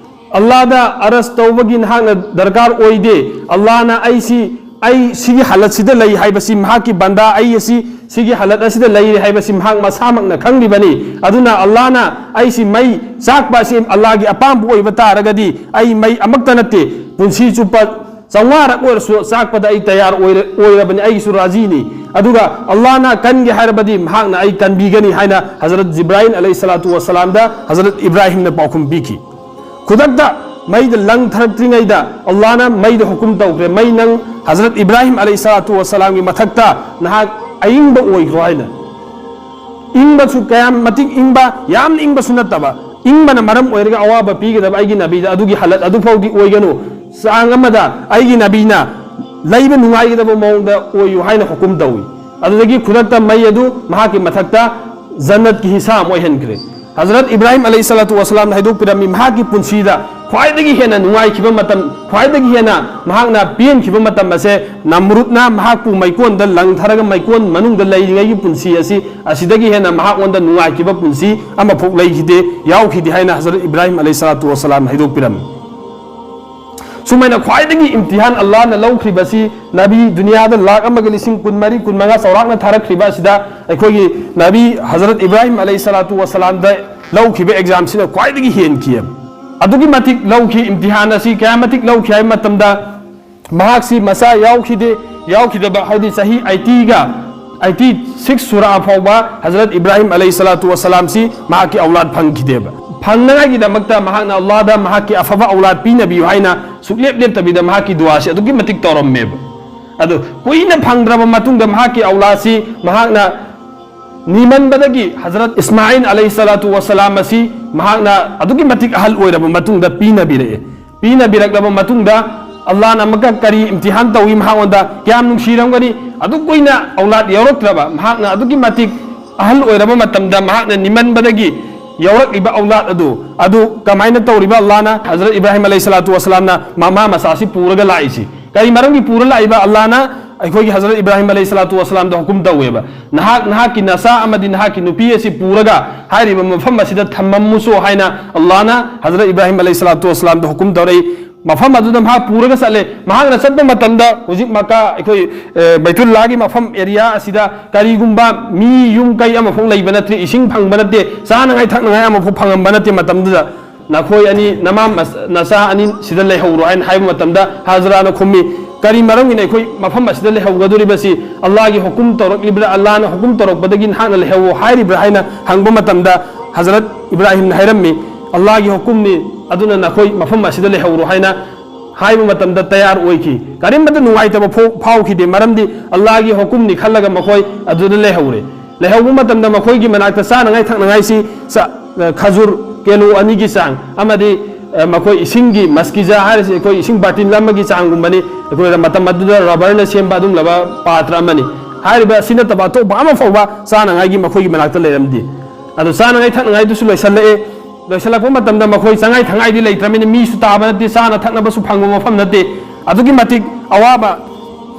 "ꯑꯜꯂꯥꯗ ꯑꯔꯖ ꯇꯧꯕꯒꯤ ꯅꯍꯥꯛꯅ ꯗꯔꯀꯥꯔ ꯑꯣꯏꯗꯦ꯫ ꯑꯜꯂꯥꯅ ꯑꯩꯁꯤ, ꯑꯩ ꯁꯤꯒꯤ ꯍꯥꯂꯠꯁꯤꯗ ꯂꯩ ꯍꯥꯏꯕꯁꯤ, ꯃꯍꯥꯛꯀꯤ ꯕꯟꯗꯥ ꯑꯩ ꯑꯁꯤ ꯁꯤꯒꯤ ꯍꯥꯂꯠ ꯑꯁꯤꯗ ꯂꯩꯔꯦ ꯍꯥꯏꯕꯁꯤ ꯃꯍꯥꯛ ꯃꯁꯥꯃꯛꯅ ꯈꯪꯂꯤꯕꯅꯤ꯫ ꯑꯗꯨꯅ ꯑꯜꯂꯥꯅ ꯑꯩꯁꯤ ꯃꯩ ꯆꯥꯛꯄ ꯑꯁꯤ ꯑꯜꯂꯥꯒꯤ ꯑꯄꯥꯝꯕ ꯑꯣꯏꯕ ꯇꯥꯔꯒꯗꯤ ꯑꯩ ꯃꯩ ꯑꯃꯛꯇ ꯅꯠꯇꯦ, ꯄꯨꯟꯁꯤ ꯆꯨꯞꯄ ꯆꯥꯝꯃꯉꯥꯔꯛ ꯑꯣꯏꯔꯁꯨ ꯆꯥꯛꯄꯗ ꯑꯩ ꯇꯌꯥꯔ ꯑꯣꯏꯔ-, ꯑꯣꯏꯔꯕꯅꯤ, ꯑꯩꯒꯤꯁꯨ ꯔꯥꯖꯤꯅꯤ꯫ ꯑꯗꯨꯒ ꯑꯜꯂꯥꯅ ꯀꯟꯒꯦ ꯍꯥꯏꯔꯕꯗꯤ ꯃꯍꯥꯛꯅ ꯑꯩ ꯀꯟꯕꯤꯒꯅꯤ" ꯍꯥꯏꯅ ꯍꯖꯔꯠ ꯖꯤꯕ꯭ꯔꯥꯏꯜ ꯑꯂꯩꯍꯤ ꯁꯂꯥꯇꯨ ꯋꯁꯂꯥꯝꯗ ꯍꯖꯔꯠ ꯏꯕ꯭ꯔꯥꯍꯤꯝꯅ ꯄꯥꯎꯈꯨꯝ ꯄꯤꯈꯤ꯫ ꯈꯨꯗꯛꯇ ꯃꯩꯗ ꯂꯪꯊꯔꯛꯇ꯭ꯔꯤꯉꯩꯗ ꯑꯜꯂꯥꯍꯅ ꯃꯩꯗ ꯍꯨꯀꯨꯝ ꯇꯧꯈ꯭ꯔꯦ, "ꯃꯩ, ꯅꯪ ꯍꯖꯔꯠ ꯏꯕ꯭ꯔꯥꯍꯤꯝ ꯑꯂꯩꯍꯤ ꯁꯂꯥꯇꯨ ꯋꯁꯁꯂꯥꯝꯒꯤ ꯃꯊꯛꯇ ꯅꯍꯥꯛ ꯑꯏꯪꯕ ꯑꯣꯏꯈ꯭ꯔꯣ" ꯍꯥꯏꯅ꯫ ꯏꯪꯕꯁꯨ ꯀꯌꯥꯝ ꯃꯇꯤꯛ ꯏꯪꯕ, ꯌꯥꯝꯅ ꯏꯪꯕꯁꯨ ꯅꯠꯇꯕ, ꯏꯪꯕꯅ ꯃꯔꯝ ꯑꯣꯏꯔꯒ ꯑꯋꯥꯕ ꯄꯤꯒꯗꯕ ꯑꯩꯒꯤ ꯅꯕꯤꯗ ꯑꯗꯨꯒꯤ ꯍꯥꯂꯠ ꯑꯗꯨꯐꯥꯎꯗꯤ ꯑꯣꯏꯒꯅꯨ, ꯆꯥꯡ ꯑꯃꯗ ꯑꯩꯒꯤ ꯅꯕꯤꯅ ꯂꯩꯕ ꯅꯨꯡꯉꯥꯏꯒꯗꯕ ꯃꯑꯣꯡꯗ ꯑꯣꯏꯌꯨ ꯍꯥꯏꯅ ꯍꯨꯀꯨꯝ ꯇꯧꯏ꯫ ꯑꯗꯨꯗꯒꯤ ꯈꯨꯗꯛꯇ ꯃꯩ ꯑꯗꯨ ꯃꯍꯥꯛꯀꯤ ꯃꯊꯛꯇ ꯖꯟꯅꯠꯀꯤ ꯍꯤꯁꯥ ꯑꯃ ꯑꯣꯏꯍꯟꯈ꯭ꯔꯦ꯫ ꯍꯖꯔꯠ ꯏꯕ꯭ꯔꯥꯍꯤꯝ ꯑꯂꯩꯍꯤ ꯁꯂꯥꯇꯨ ꯋꯁꯁꯂꯥꯝꯅ ꯍꯥꯏꯗꯣꯛꯄꯤꯔꯝꯃꯤ, ꯃꯍꯥꯛꯀꯤ ꯄꯨꯟꯁꯤꯗ ꯈ꯭ꯋꯥꯏꯗꯒꯤ ꯍꯦꯟꯅ ꯅꯨꯡꯉꯥꯏꯈꯤꯕ ꯃꯇꯝ, ꯈ꯭ꯋꯥꯏꯗꯒꯤ ꯍꯦꯟꯅ ꯃꯍꯥꯛꯅ ꯄꯦꯟꯈꯤꯕ ꯃꯇꯝ ꯑꯁꯦ ꯅꯝꯔꯨꯗꯅ ꯃꯍꯥꯛꯄꯨ ꯃꯩꯀꯣꯟꯗ ꯂꯪꯊꯔꯒ ꯃꯩꯀꯣꯟ ꯃꯅꯨꯡꯗ ꯂꯩꯔꯤꯉꯩꯒꯤ ꯄꯨꯟꯁꯤ ꯑꯁꯤ, ꯑꯁꯤꯗꯒꯤ ꯍꯦꯟꯅ ꯃꯍꯥꯛꯉꯣꯟꯗ ꯅꯨꯡꯉꯥꯏꯈꯤꯕ ꯄꯨꯟꯁꯤ ꯑꯃꯐꯥꯎ ꯂꯩꯈꯤꯗꯦ, ꯌꯥꯎꯈꯤꯗꯦ ꯍꯥꯏꯅ ꯍꯖꯔꯠ ꯏꯕ꯭ꯔꯥꯍꯤꯝ ꯑꯂꯩꯍꯤ ꯁꯂꯥꯇꯨ ꯋꯁꯁꯂꯥꯝꯅ ꯍꯥꯏꯗꯣꯛꯄꯤꯔꯝꯃꯤ꯫ ꯁꯨꯃꯥꯏꯅ ꯈ꯭ꯋꯥꯏꯗꯒꯤ ꯏꯝꯇꯤꯍꯥꯟ ꯑꯜꯂꯥꯍꯅ ꯂꯧꯈ꯭ꯔꯤꯕꯁꯤ, ꯅꯕꯤ ꯗꯨꯅꯤꯌꯥꯗ ꯂꯥꯛ ꯑꯃꯒ ꯂꯤꯁꯤꯡ ꯀꯨꯟꯃꯔꯤ, ꯀꯨꯟꯃꯉꯥ ꯆꯥꯎꯔꯥꯛꯅ ꯊꯥꯔꯛꯈ꯭ꯔꯤꯕ ꯑꯁꯤꯗ ꯑꯩꯈꯣꯏꯒꯤ ꯅꯕꯤ ꯍꯖꯔꯠ ꯏꯕ꯭ꯔꯥꯍꯤꯝ ꯑꯂꯩꯍꯤ ꯁꯂꯥꯇꯨ ꯋꯁꯁꯂꯥꯝꯗ ꯂꯧꯈꯤꯕ ꯑꯦꯛꯖꯥꯝꯁꯤꯅ ꯈ꯭ꯋꯥꯏꯗꯒꯤ ꯍꯦꯟꯈꯤꯑꯕ꯫ ꯑꯗꯨꯛꯀꯤ ꯃꯇꯤꯛ ꯂꯧꯈꯤ, ꯏꯝꯇꯤꯍꯥꯟ ꯑꯁꯤ ꯀꯌꯥ ꯃꯇꯤꯛ ꯂꯧꯈꯤ ꯍꯥꯏꯕ ꯃꯇꯝꯗ, ꯃꯍꯥꯛꯁꯤ ꯃꯆꯥ ꯌꯥꯎꯈꯤꯗꯦ, ꯌꯥꯎꯈꯤꯗꯕ ꯍꯥꯏꯗꯤ ꯆꯍꯤ ꯑꯩꯠꯇꯤꯒ, ꯑꯩꯠꯇꯤ ꯁꯤꯛꯁ ꯁꯨꯔꯛꯑ ꯐꯥꯎꯕ ꯍꯖꯔꯠ ꯏꯕ꯭ꯔꯥꯍꯤꯝ ꯑꯂꯩꯍꯤ ꯁꯂꯥꯇꯨ ꯋꯁꯁꯂꯥꯝꯁꯤ ꯃꯍꯥꯛꯀꯤ ꯑꯧꯂꯥꯗ ꯐꯪꯈꯤꯗꯦꯕ꯫ ꯐꯪꯅꯉꯥꯏꯒꯤꯗꯃꯛꯇ ꯃꯍꯥꯛꯅ ꯑꯜꯂꯥꯍꯗ ꯃꯍꯥꯛꯀꯤ ꯑꯐꯕ ꯑꯧꯂꯥꯗ ꯄꯤꯅꯕꯤꯌꯨ ꯍꯥꯏꯅ ꯁꯨꯛꯂꯦꯞ ꯂꯦꯞꯇꯕꯤꯗ ꯃꯍꯥꯛꯀꯤ ꯗꯨꯋꯥꯁꯤ ꯑꯗꯨꯛꯀꯤ ꯃꯇꯤꯛ ꯇꯧꯔꯝꯃꯦꯕ꯫ ꯑꯗꯨ ꯀꯨꯏꯅ ꯐꯪꯗ꯭ꯔꯕ ꯃꯇꯨꯡꯗ ꯃꯍꯥꯛꯀꯤ ꯑꯧꯂꯥꯗꯁꯤ ꯃꯍꯥꯛꯅ ꯅꯤꯃꯟꯕꯗꯒꯤ ꯍꯖꯔꯠ ꯏꯁꯃꯥꯏꯜ ꯑꯂꯩꯍꯤ ꯁꯂꯥꯇꯨ ꯋꯁꯁꯂꯥꯝ ꯑꯁꯤ ꯃꯍꯥꯛꯅ ꯑꯗꯨꯛꯀꯤ ꯃꯇꯤꯛ ꯑꯍꯜ ꯑꯣꯏꯔꯕ ꯃꯇꯨꯡꯗ ꯄꯤꯅꯕꯤꯔꯛꯑꯦ꯫ ꯄꯤꯅꯕꯤꯔꯛꯂꯕ ꯃꯇꯨꯡꯗ ꯑꯜꯂꯥꯍꯅ ꯑꯃꯨꯛꯀ ꯀꯔꯤ ꯏꯝꯇꯤꯍꯥꯟ ꯇꯧꯏ ꯃꯍꯥꯛꯉꯣꯟꯗ? ꯀꯌꯥꯝ ꯅꯨꯡꯁꯤꯔꯝꯒꯅꯤ? ꯑꯗꯨꯛ ꯀꯨꯏꯅ ꯑꯧꯂꯥꯗ ꯌꯥꯎꯔꯛꯇ꯭ꯔꯕ, ꯃꯍꯥꯛꯅ ꯑꯗꯨꯛꯀꯤ ꯃꯇꯤꯛ ꯑꯍꯜ ꯑꯣꯏꯔꯕ ꯃꯇꯝꯗ ꯃꯍꯥꯛꯅ ꯅꯤꯃꯟꯕꯗꯒꯤ ꯌꯥꯎꯔꯛꯂꯤꯕ ꯑꯧꯂꯥꯗ ꯑꯗꯨ, ꯑꯗꯨ ꯀꯃꯥꯏꯅ ꯇꯧꯔꯤꯕ? ꯑꯜꯂꯥꯍꯅ, ꯍꯖꯔꯠ ꯏꯕ꯭ꯔꯥꯍꯤꯝ ꯑꯂꯩꯍꯤ ꯁꯂꯥꯇꯨ ꯋꯁꯁꯂꯥꯝꯅ ꯃꯃꯥ ꯃꯆꯥꯁꯤ ꯄꯨꯔꯒ ꯂꯥꯛꯏꯁꯤ꯫ ꯀꯔꯤ ꯃꯔꯝꯒꯤ ꯄꯨꯔ ꯂꯥꯛꯏꯕ? ꯑꯜꯂꯥꯍꯅ ꯑꯩꯈꯣꯏꯒꯤ ꯍꯖꯔꯠ ꯏꯕ꯭ꯔꯥꯍꯤꯝ ꯑꯂꯩꯍꯤ ꯁꯂꯥꯇꯨ ꯋꯁꯁꯂꯥꯝꯗ ꯍꯨꯀꯨꯝ ꯇꯧꯋꯦꯕ, "ꯅꯍꯥꯛ ꯅꯍꯥꯛꯀꯤ ꯅꯆꯥ ꯑꯃꯗꯤ ꯅꯍꯥꯛꯀꯤ ꯅꯨꯄꯤ ꯑꯁꯤ ꯄꯨꯔꯒ ꯍꯥꯏꯔꯤꯕ ꯃꯐꯝ ꯑꯁꯤꯗ ꯊꯝꯃꯝꯃꯨꯁꯨ" ꯍꯥꯏꯅ ꯑꯜꯂꯥꯍꯅ ꯍꯖꯔꯠ ꯏꯕ꯭ꯔꯥꯍꯤꯝ ꯑꯂꯩꯍꯤ ꯁꯂꯥꯇꯨ ꯋꯁꯁꯂꯥꯝꯗ ꯍꯨꯀꯨꯝ ꯇꯧꯔꯛꯏ꯫ ꯃꯐꯝ ꯑꯗꯨꯗ ꯃꯍꯥꯛ ꯄꯨꯔꯒ ꯆꯠꯂꯦ꯫ ꯃꯍꯥꯛꯅ ꯆꯠꯄ ꯃꯇꯝꯗ ꯍꯧꯖꯤꯛ ꯃꯛꯀꯥ, ꯑꯩꯈꯣꯏ, ꯑꯦ, ꯕꯩꯇꯨꯜꯂꯥꯍꯒꯤ ꯃꯐꯝ ꯑꯦꯔꯤꯌꯥ ꯑꯁꯤꯗ ꯀꯔꯤꯒꯨꯝꯕ ꯃꯤ, ꯌꯨꯝ ꯀꯩ ꯑꯃꯐꯥꯎ ꯂꯩꯕ ꯅꯠꯇ꯭ꯔꯦ, ꯏꯁꯤꯡ ꯐꯪꯕ ꯅꯠꯇꯦ, ꯆꯥꯅꯉꯥꯏ ꯊꯛꯅꯉꯥꯏ ꯑꯃꯐꯥꯎ ꯐꯪꯉꯝꯕ ꯅꯠꯇꯦ꯫ ꯃꯇꯝꯗꯨꯗ "ꯅꯈꯣꯏ ꯑꯅꯤ, ꯅꯃꯥ ꯃꯆ-, ꯅꯆꯥ ꯑꯅꯤ ꯁꯤꯗ ꯂꯩꯍꯧꯔꯣ" ꯍꯥꯏꯅ ꯍꯥꯏꯕ ꯃꯇꯝꯗ ꯍꯖꯔꯥꯅ ꯈꯨꯝꯃꯤ, "ꯀꯔꯤ ꯃꯔꯝꯒꯤꯅ ꯑꯩꯈꯣꯏ ꯃꯐꯝ ꯑꯁꯤꯗ ꯂꯩꯍꯧꯒꯗꯧꯔꯤꯕꯁꯤ? ꯑꯜꯂꯥꯍꯒꯤ ꯍꯨꯀꯨꯝ ꯇꯧꯔꯛꯂꯤꯕ꯭ꯔꯥ? ꯑꯜꯂꯥꯍꯅ ꯍꯨꯀꯨꯝ ꯇꯧꯔꯛꯄꯗꯒꯤ ꯅꯍꯥꯛꯅ ꯂꯩꯍꯧꯑꯣ ꯍꯥꯏꯔꯤꯕ꯭ꯔꯥ?" ꯍꯥꯏꯅ ꯍꯪꯕ ꯃꯇꯝꯗ ꯍꯖꯔꯠ ꯏꯕ꯭ꯔꯥꯍꯤꯝꯅ ꯍꯥꯏꯔꯝꯃꯤ, "ꯑꯜꯂꯥꯍꯒꯤ ꯍꯨꯀꯨꯝꯅꯤ, ꯑꯗꯨꯅ ꯅꯈꯣꯏ ꯃꯐꯝ ꯑꯁꯤꯗ ꯂꯩꯍꯧꯔꯣ ꯍꯥꯏꯅ ꯍꯥꯏꯕ ꯃꯇꯝꯗ ꯇꯌꯥꯔ ꯑꯣꯏꯈꯤ꯫ ꯀꯔꯤꯝꯇ ꯅꯨꯡꯉꯥꯏꯇꯕ ꯐꯥꯎ-, ꯐꯥꯎꯈꯤꯗꯦ, ꯃꯔꯝꯗꯤ ꯑꯜꯂꯥꯍꯒꯤ ꯍꯨꯀꯨꯝꯅꯤ ꯈꯜꯂꯒ ꯃꯈꯣꯏ ꯑꯗꯨꯗ ꯂꯩꯍꯧꯔꯦ꯫ ꯂꯩꯍꯧꯕ ꯃꯇꯝꯗ ꯃꯈꯣꯏꯒꯤ ꯃꯅꯥꯛꯇ ꯆꯥꯅꯉꯥꯏ ꯊꯛꯅꯉꯥꯏꯁꯤ ꯆ-, ꯑ, ꯈꯖꯨꯔ ꯀꯦꯂꯣ ꯑꯅꯤꯒꯤ ꯆꯥꯡ ꯑꯃꯗꯤ, ꯑ, ꯃꯈꯣꯏ ꯏꯁꯤꯡꯒꯤ ꯃꯁꯀꯤꯖꯥ ꯍꯥꯏꯔꯤꯁꯤ ꯑꯩꯈꯣꯏ ꯏꯁꯤꯡ ꯕꯥꯔꯇꯤꯟ ꯑꯃꯒꯤ ꯆꯥꯡꯒꯨꯝꯕꯅꯤ꯫ ꯑꯩꯈꯣꯏꯅ ꯃꯇꯝ ꯑꯗꯨꯗ ꯔꯕꯔꯅ ꯁꯦꯝꯕ ꯑꯗꯨꯒꯨꯝꯂꯕ ꯄꯥꯇ꯭ꯔ ꯑꯃꯅꯤ꯫ ꯍꯥꯏꯔꯤꯕ ꯑꯁꯤ ꯅꯠꯇꯕ ꯑꯇꯣꯞꯄ ꯑꯃ ꯐꯥꯎꯕ ꯆꯥꯅꯉꯥꯏꯒꯤ ꯃꯈꯣꯏꯒꯤ ꯃꯅꯥꯛꯇ ꯂꯩꯔꯝꯗꯦ꯫ ꯑꯗꯣ ꯆꯥꯅꯉꯥꯏ ꯊꯛꯅꯉꯥꯏꯗꯨꯁꯨ ꯂꯣꯏꯁꯤꯜꯂꯛꯑꯦ꯫ ꯂꯣꯏꯁꯤꯜꯂꯛꯄ ꯃꯇꯝꯗ ꯃꯈꯣꯏ ꯆꯥꯉꯥꯏ ꯊꯛꯉꯥꯏꯗꯤ ꯂꯩꯇ꯭ꯔꯕꯅꯤꯅ ꯃꯤꯁꯨ ꯇꯥꯕ ꯅꯠꯇꯦ, ꯆꯥꯅ ꯊꯛꯅꯕꯁꯨ ꯐꯪꯕ ꯃꯐꯝ ꯅꯠꯇꯦ꯫ ꯑꯗꯨꯛꯀꯤ ꯃꯇꯤꯛ ꯑꯋꯥꯕ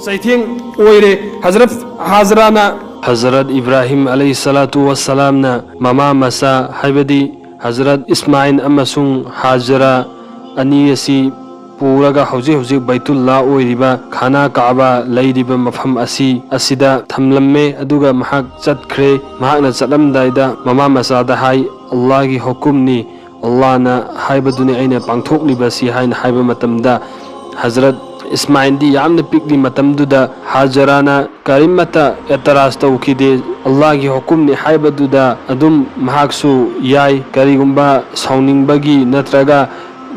ꯆꯩꯊꯦꯡ ꯑꯣꯏꯔꯦ꯫ ꯍꯖꯔꯠ ꯍꯥꯖꯔꯥꯅ ꯍꯖꯔꯠ ꯏꯕ꯭ꯔꯥꯍꯤꯝ ꯑꯂꯩꯍꯤ ꯁꯂꯥꯇꯨ ꯋꯁꯁꯂꯥꯝꯅ ꯃꯃꯥ ꯃꯆꯥ, ꯍꯥꯏꯕꯗꯤ ꯍꯖꯔꯠ ꯏꯁꯃꯥꯏꯜ ꯑꯃꯁꯨꯡ ꯍꯥꯖꯔꯥ ꯑꯅꯤ ꯑꯁꯤ ꯄꯨꯔꯒ ꯍꯧꯖꯤꯛ ꯍꯧꯖꯤꯛ ꯕꯩꯇꯨꯜꯂꯥ ꯑꯣꯏꯔꯤꯕ ꯈꯥꯅꯥ ꯀꯥꯕꯥ ꯂꯩꯔꯤꯕ ꯃꯐꯝ ꯑꯁꯤ, ꯑꯁꯤꯗ ꯊꯝꯂꯝꯃꯦ꯫ ꯑꯗꯨꯒ ꯃꯍꯥꯛ ꯆꯠꯈ꯭ꯔꯦ꯫ ꯃꯍꯥꯛꯅ ꯆꯠꯂꯝꯗꯥꯏꯗ ꯃꯃꯥ ꯃꯆꯥꯗ ꯍꯥꯏ, "ꯑꯜꯂꯥꯍꯒꯤ ꯍꯨꯀꯨꯝꯅꯤ, ꯑꯜꯂꯥꯍꯅ ꯍꯥꯏꯕꯗꯨꯅꯤ ꯑꯩꯅ ꯄꯥꯡꯊꯣꯛꯂꯤꯕꯁꯤ" ꯍꯥꯏꯅ ꯍꯥꯏꯕ ꯃꯇꯝꯗ, ꯍꯖꯔꯠ ꯏꯁꯃꯥꯏꯜꯗꯤ ꯌꯥꯝꯅ ꯄꯤꯛꯂꯤ ꯃꯇꯝꯗꯨꯗ, ꯍꯥꯖꯔꯥꯅ ꯀꯔꯤꯃꯠꯇ ꯑꯦꯇꯔꯥꯖ ꯇꯧꯈꯤꯗꯦ꯫ "ꯑꯜꯂꯥꯍꯒꯤ ꯍꯨꯀꯨꯝꯅꯤ" ꯍꯥꯏꯕꯗꯨꯗ ꯑꯗꯨꯝ ꯃꯍꯥꯛꯁꯨ ꯌꯥꯏ꯫ ꯀꯔꯤꯒꯨꯝꯕ ꯁꯥꯎꯅꯤꯡꯕꯒꯤ ꯅꯠꯇ꯭ꯔꯒ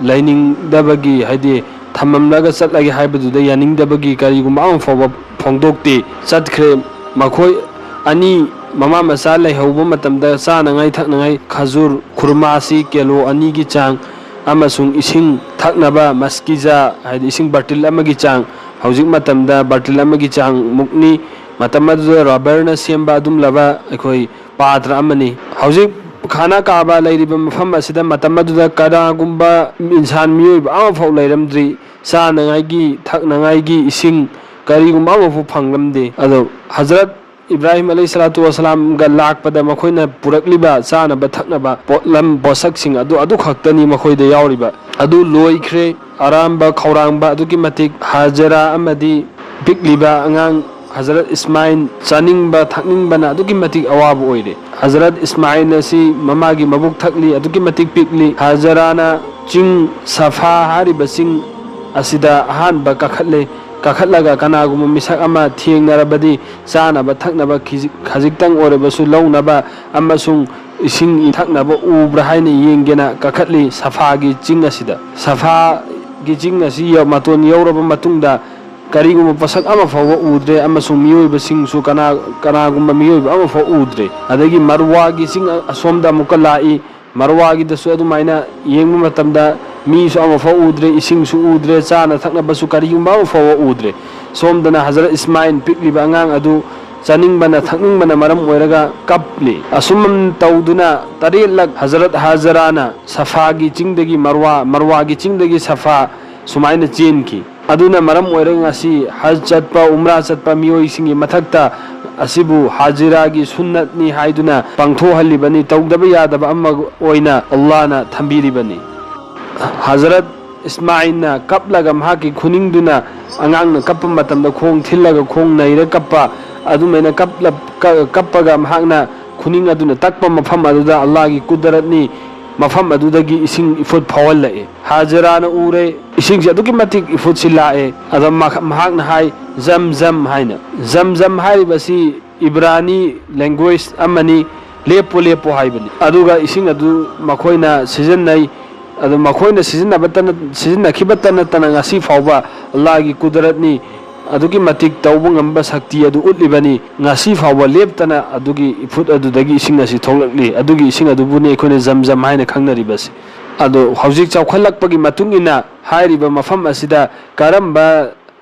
ꯂꯩꯅꯤꯡꯗꯕꯒꯤ, ꯍꯥꯏꯗꯤ ꯊꯝꯃꯝꯂꯒ ꯆꯠꯂꯒꯦ ꯍꯥꯏꯕꯗꯨꯗ ꯌꯥꯅꯤꯡꯗꯕꯒꯤ ꯀꯔꯤꯒꯨꯝꯕ ꯑꯃ ꯐꯥꯎꯕ ꯐꯣꯡꯗꯣꯛꯇꯦ꯫ ꯆꯠꯈ꯭ꯔꯦ꯫ ꯃꯈꯣꯏ ꯑꯅꯤ ꯃꯃꯥ ꯃꯆꯥ ꯂꯩꯍꯧꯕ ꯃꯇꯝꯗ ꯆꯥꯅꯉꯥꯏ ꯊꯛꯅꯉꯥꯏ ꯈꯖꯨꯔ ꯈꯨꯔꯃꯥꯁꯤ ꯀꯦꯂꯣ ꯑꯅꯤꯒꯤ ꯆꯥꯡ ꯑꯃꯁꯨꯡ ꯏꯁꯤꯡ ꯊꯛꯅꯕ ꯃꯁꯀꯤꯖꯥ, ꯍꯥꯏꯗꯤ ꯏꯁꯤꯡ ꯕꯥꯔꯇꯤꯜ ꯑꯃꯒꯤ ꯆꯥꯡ, ꯍꯧꯖꯤꯛ ꯃꯇꯝꯗ ꯕꯥꯔꯇꯤꯜ ꯑꯃꯒꯤ ꯆꯥꯡ ꯃꯨꯛꯅꯤ꯫ ꯃꯇꯝ ꯑꯗꯨꯗ ꯔꯕꯔꯅ ꯁꯦꯝꯕ ꯑꯗꯨꯝꯂꯕ ꯑꯩꯈꯣꯏ ꯄꯥꯇ꯭ꯔ ꯑꯃꯅꯤ꯫ ꯍꯧꯖꯤꯛ ꯈꯥꯅꯥ ꯀꯥꯕꯥ ꯂꯩꯔꯤꯕ ꯃꯐꯝ ꯑꯁꯤꯗ ꯃꯇꯝ ꯑꯗꯨꯗ ꯀꯅꯥꯒꯨꯝꯕ ꯏꯟꯁꯥꯟ, ꯃꯤꯑꯣꯏꯕ ꯑꯃꯐꯥꯎ ꯂꯩꯔꯝꯗ꯭ꯔꯤ꯫ ꯆꯥꯅꯉꯥꯏꯒꯤ, ꯊꯛꯅꯉꯥꯏꯒꯤ ꯏꯁꯤꯡ ꯀꯔꯤꯒꯨꯝꯕ ꯑꯃꯐꯥꯎ ꯐꯪꯂꯝꯗꯦ꯫ ꯑꯗꯣ ꯍꯖꯔꯠ ꯏꯕ꯭ꯔꯥꯍꯤꯝ ꯑꯂꯩꯍꯤ ꯁꯂꯥꯇꯨ ꯋꯥꯁꯂꯥꯝꯒ ꯂꯥꯛꯄꯗ ꯃꯈꯣꯏꯅ ꯄꯨꯔꯛꯂꯤꯕ ꯆꯥꯅꯕ ꯊꯛꯅꯕ ꯄꯣꯠꯂꯝ, ꯄꯣꯠꯁꯛꯁꯤꯡ ꯑꯗꯨ, ꯑꯗꯨ ꯈꯛꯇꯅꯤ ꯃꯈꯣꯏꯗ ꯌꯥꯎꯔꯤꯕ꯫ ꯑꯗꯨ ꯂꯣꯏꯈ꯭ꯔꯦ꯫ ꯑꯔꯥꯝꯕ ꯈꯧꯔꯥꯡꯕ ꯑꯗꯨꯛꯀꯤ ꯃꯇꯤꯛ ꯍꯥꯖꯔꯥ ꯑꯃꯗꯤ ꯄꯤꯛꯂꯤꯕ ꯑꯉꯥꯡ ꯍꯖꯔꯠ ꯏꯁꯃꯥꯏꯜ ꯆꯥꯅꯤꯡꯕ ꯊꯛꯅꯤꯡꯕꯅ ꯑꯗꯨꯛꯀꯤ ꯃꯇꯤꯛ ꯑꯋꯥꯕ ꯑꯣꯏꯔꯦ꯫ ꯍꯖꯔꯠ ꯏꯁꯃꯥꯏꯜ ꯑꯁꯤ ꯃꯃꯥꯒꯤ ꯃꯕꯨꯛ ꯊꯛꯂꯤ, ꯑꯗꯨꯛꯀꯤ ꯃꯇꯤꯛ ꯄꯤꯛꯂꯤ꯫ ꯍꯥꯖꯔꯥꯅ ꯆꯤꯡ ꯁꯐꯥ ꯍꯥꯏꯔꯤꯕ ꯆꯤꯡ ꯑꯁꯤꯗ ꯑꯍꯥꯟꯕ ꯀꯥꯈꯠꯂꯦ꯫ ꯀꯥꯈꯠꯂꯒ ꯀꯅꯥꯒꯨꯝꯕ ꯃꯤꯁꯛ ꯑꯃ ꯊꯦꯡꯅꯔꯕꯗꯤ ꯆꯥꯅꯕ ꯊꯛꯅꯕ ꯈꯤꯖꯤꯛ-, ꯈꯖꯤꯛꯇꯪ ꯑꯣꯏꯔꯕꯁꯨ ꯂꯧꯅꯕ ꯑꯃꯁꯨꯡ ꯏꯁꯤꯡ ꯊꯛꯅꯕ ꯎꯕ꯭ꯔꯥ ꯍꯥꯏꯅ ꯌꯦꯡꯒꯦꯅ ꯀꯥꯈꯠꯂꯤ ꯁꯐꯥꯒꯤ ꯆꯤꯡ ꯑꯁꯤꯗ꯫ ꯁꯐꯥꯒꯤ ꯆꯤꯡ ꯑꯁꯤ ꯌꯧ-, ꯃꯇꯣꯟ ꯌꯧꯔꯕ ꯃꯇꯨꯡꯗ ꯀꯔꯤꯒꯨꯝꯕ ꯄꯣꯠꯁꯛ ꯑꯃ ꯐꯥꯎꯕ ꯎꯗ꯭ꯔꯦ ꯑꯃꯁꯨꯡ ꯃꯤꯑꯣꯏꯕꯁꯤꯡꯁꯨ ꯀꯅꯥ-, ꯀꯅꯥꯒꯨꯝꯕ ꯃꯤꯑꯣꯏꯕ ꯑꯃ ꯐꯥꯎ ꯎꯗ꯭ꯔꯦ꯫ ꯑꯗꯒꯤ ꯃꯔꯋꯥꯒꯤ ꯆꯤꯡ ꯑ-, ꯑꯁꯣꯝꯗ ꯑꯃꯨꯛꯀ ꯂꯥꯛꯏ꯫ ꯃꯔꯋꯥꯒꯤꯗꯁꯨ ꯑꯗꯨꯃꯥꯏꯅ ꯌꯦꯡꯕ ꯃꯇꯝꯗ ꯃꯤꯁꯨ ꯑꯃꯐꯥꯎ ꯎꯗ꯭ꯔꯦ, ꯏꯁꯤꯡꯁꯨ ꯎꯗ꯭ꯔꯦ, ꯆꯥꯅ ꯊꯛꯅꯕꯁꯨ ꯀꯔꯤꯒꯨꯝꯕ ꯑꯃꯐꯥꯎꯕ ꯎꯗ꯭ꯔꯦ꯫ ꯁꯣꯝꯗꯅ ꯍꯖꯔꯠ ꯏꯁꯃꯥꯏꯜ ꯄꯤꯛꯂꯤꯕ ꯑꯉꯥꯡ ꯑꯗꯨ ꯆꯥꯅꯤꯡꯕꯅ ꯊꯛꯅꯤꯡꯕꯅ ꯃꯔꯝ ꯑꯣꯏꯔꯒ ꯀꯞꯂꯤ꯫ ꯑꯁꯨꯝ ꯇꯧꯗꯨꯅ ꯇꯔꯦꯠꯂꯛ ꯍꯖꯔꯠ ꯍꯥꯖꯔꯥꯅ ꯁꯐꯥꯒꯤ ꯆꯤꯡꯗꯒꯤ ꯃꯔꯋꯥ, ꯃꯔꯋꯥꯒꯤ ꯆꯤꯡꯗꯒꯤ ꯁꯐꯥ ꯁꯨꯃꯥꯏꯅ ꯆꯦꯟꯈꯤ꯫ ꯑꯗꯨꯅ ꯃꯔꯝ ꯑꯣꯏꯔꯒ ꯉꯁꯤ ꯍꯖ ꯆꯠꯄ, ꯎꯝꯔꯥ ꯆꯠꯄ ꯃꯤꯑꯣꯏꯁꯤꯡꯒꯤ ꯃꯊꯛꯇ ꯑꯁꯤꯕꯨ ꯍꯥꯖꯤꯔꯥꯒꯤ ꯁꯨꯟꯅꯠꯅꯤ ꯍꯥꯏꯗꯨꯅ ꯄꯥꯡꯊꯣꯛꯍꯜꯂꯤꯕꯅꯤ, ꯇꯧꯗꯕ ꯌꯥꯗꯕ ꯑꯃ ꯑꯣꯏꯅ ꯑꯜꯂꯥꯅ ꯊꯝꯕꯤꯔꯤꯕꯅꯤ꯫ ꯍꯖꯔꯠ ꯏꯁꯃꯥꯏꯜꯅ ꯀꯞꯂꯒ ꯃꯍꯥꯛꯀꯤ ꯈꯨꯅꯤꯡꯗꯨꯅ ꯑꯉꯥꯡꯅ ꯀꯞꯄ ꯃꯇꯝꯗ ꯈꯣꯡ ꯊꯤꯜꯂꯒ ꯈꯣꯡ ꯅꯩꯔ ꯀꯞꯄ, ꯑꯗꯨꯃꯥꯏꯅ ꯀꯞꯂ-, ꯀ-, ꯀꯞꯄꯒ ꯃꯍꯥꯛꯅ ꯈꯨꯅꯤꯡ ꯑꯗꯨꯅ ꯇꯛꯄ ꯃꯐꯝ ꯑꯗꯨꯗ ꯑꯜꯂꯥꯒꯤ ꯀꯨꯗꯔꯠꯅꯤ, ꯃꯐꯝ ꯑꯗꯨꯗꯒꯤ ꯏꯁꯤꯡ ꯏꯐꯨꯠ ꯐꯥꯎꯍꯜꯂꯛꯏ꯫ ꯍꯥꯖꯔꯥꯅ ꯎꯔꯦ, ꯏꯁꯤꯡꯁꯦ ꯑꯗꯨꯛꯀꯤ ꯃꯇꯤꯛ ꯏꯐꯨꯠꯁꯤ ꯂꯥꯛꯑꯦ꯫ ꯑꯗ ꯃꯍꯥꯛ-, ꯃꯍꯥꯛꯅ ꯍꯥꯏ, "ꯖꯝ ꯖꯝ" ꯍꯥꯏꯅ꯫ ꯖꯝ ꯖꯝ ꯍꯥꯏꯔꯤꯕꯁꯤ ꯏꯕ꯭ꯔꯥꯅꯤ language ꯑꯃꯅꯤ, "ꯂꯦꯞꯄꯨ, ꯂꯦꯞꯄꯨ" ꯍꯥꯏꯕꯅꯤ꯫ ꯑꯗꯨꯒ ꯏꯁꯤꯡ ꯑꯗꯨ ꯃꯈꯣꯏꯅ ꯁꯤꯖꯤꯟꯅꯩ꯫ ꯑꯗꯨ ꯃꯈꯣꯏꯅ ꯁꯤꯖꯤꯟꯅꯕꯇ ꯅꯠ-, ꯁꯤꯖꯤꯟꯅꯈꯤꯕꯇ ꯅꯠꯇꯅ ꯉꯁꯤ ꯐꯥꯎꯕ ꯑꯜꯂꯥꯒꯤ ꯀꯨꯗꯔꯠꯅꯤ, ꯑꯗꯨꯛꯀꯤ ꯃꯇꯤꯛ ꯇꯧꯕ ꯉꯝꯕ ꯁꯛꯇꯤ ꯑꯗꯨ ꯎꯠꯂꯤꯕꯅꯤ꯫ ꯉꯁꯤ ꯐꯥꯎꯕ ꯂꯦꯞꯇꯅ ꯑꯗꯨꯒꯤ ꯏꯐꯨꯠ ꯑꯗꯨꯗꯒꯤ ꯏꯁꯤꯡ ꯑꯁꯤ ꯊꯣꯛꯂꯛꯂꯤ꯫ ꯑꯗꯨꯒꯤ ꯏꯁꯤꯡ ꯑꯗꯨꯕꯨꯅꯤ ꯑꯩꯈꯣꯏꯅ ꯖꯝ ꯖꯝ ꯍꯥꯏꯅ ꯈꯪꯅꯔꯤꯕꯁꯤ꯫ ꯑꯗꯣ ꯍꯧꯖꯤꯛ ꯆꯥꯎꯈꯠꯂꯛꯄꯒꯤ ꯃꯇꯨꯡ ꯏꯟꯅ ꯍꯥꯏꯔꯤꯕ ꯃꯐꯝ ꯑꯁꯤꯗ ꯀꯔꯝꯕ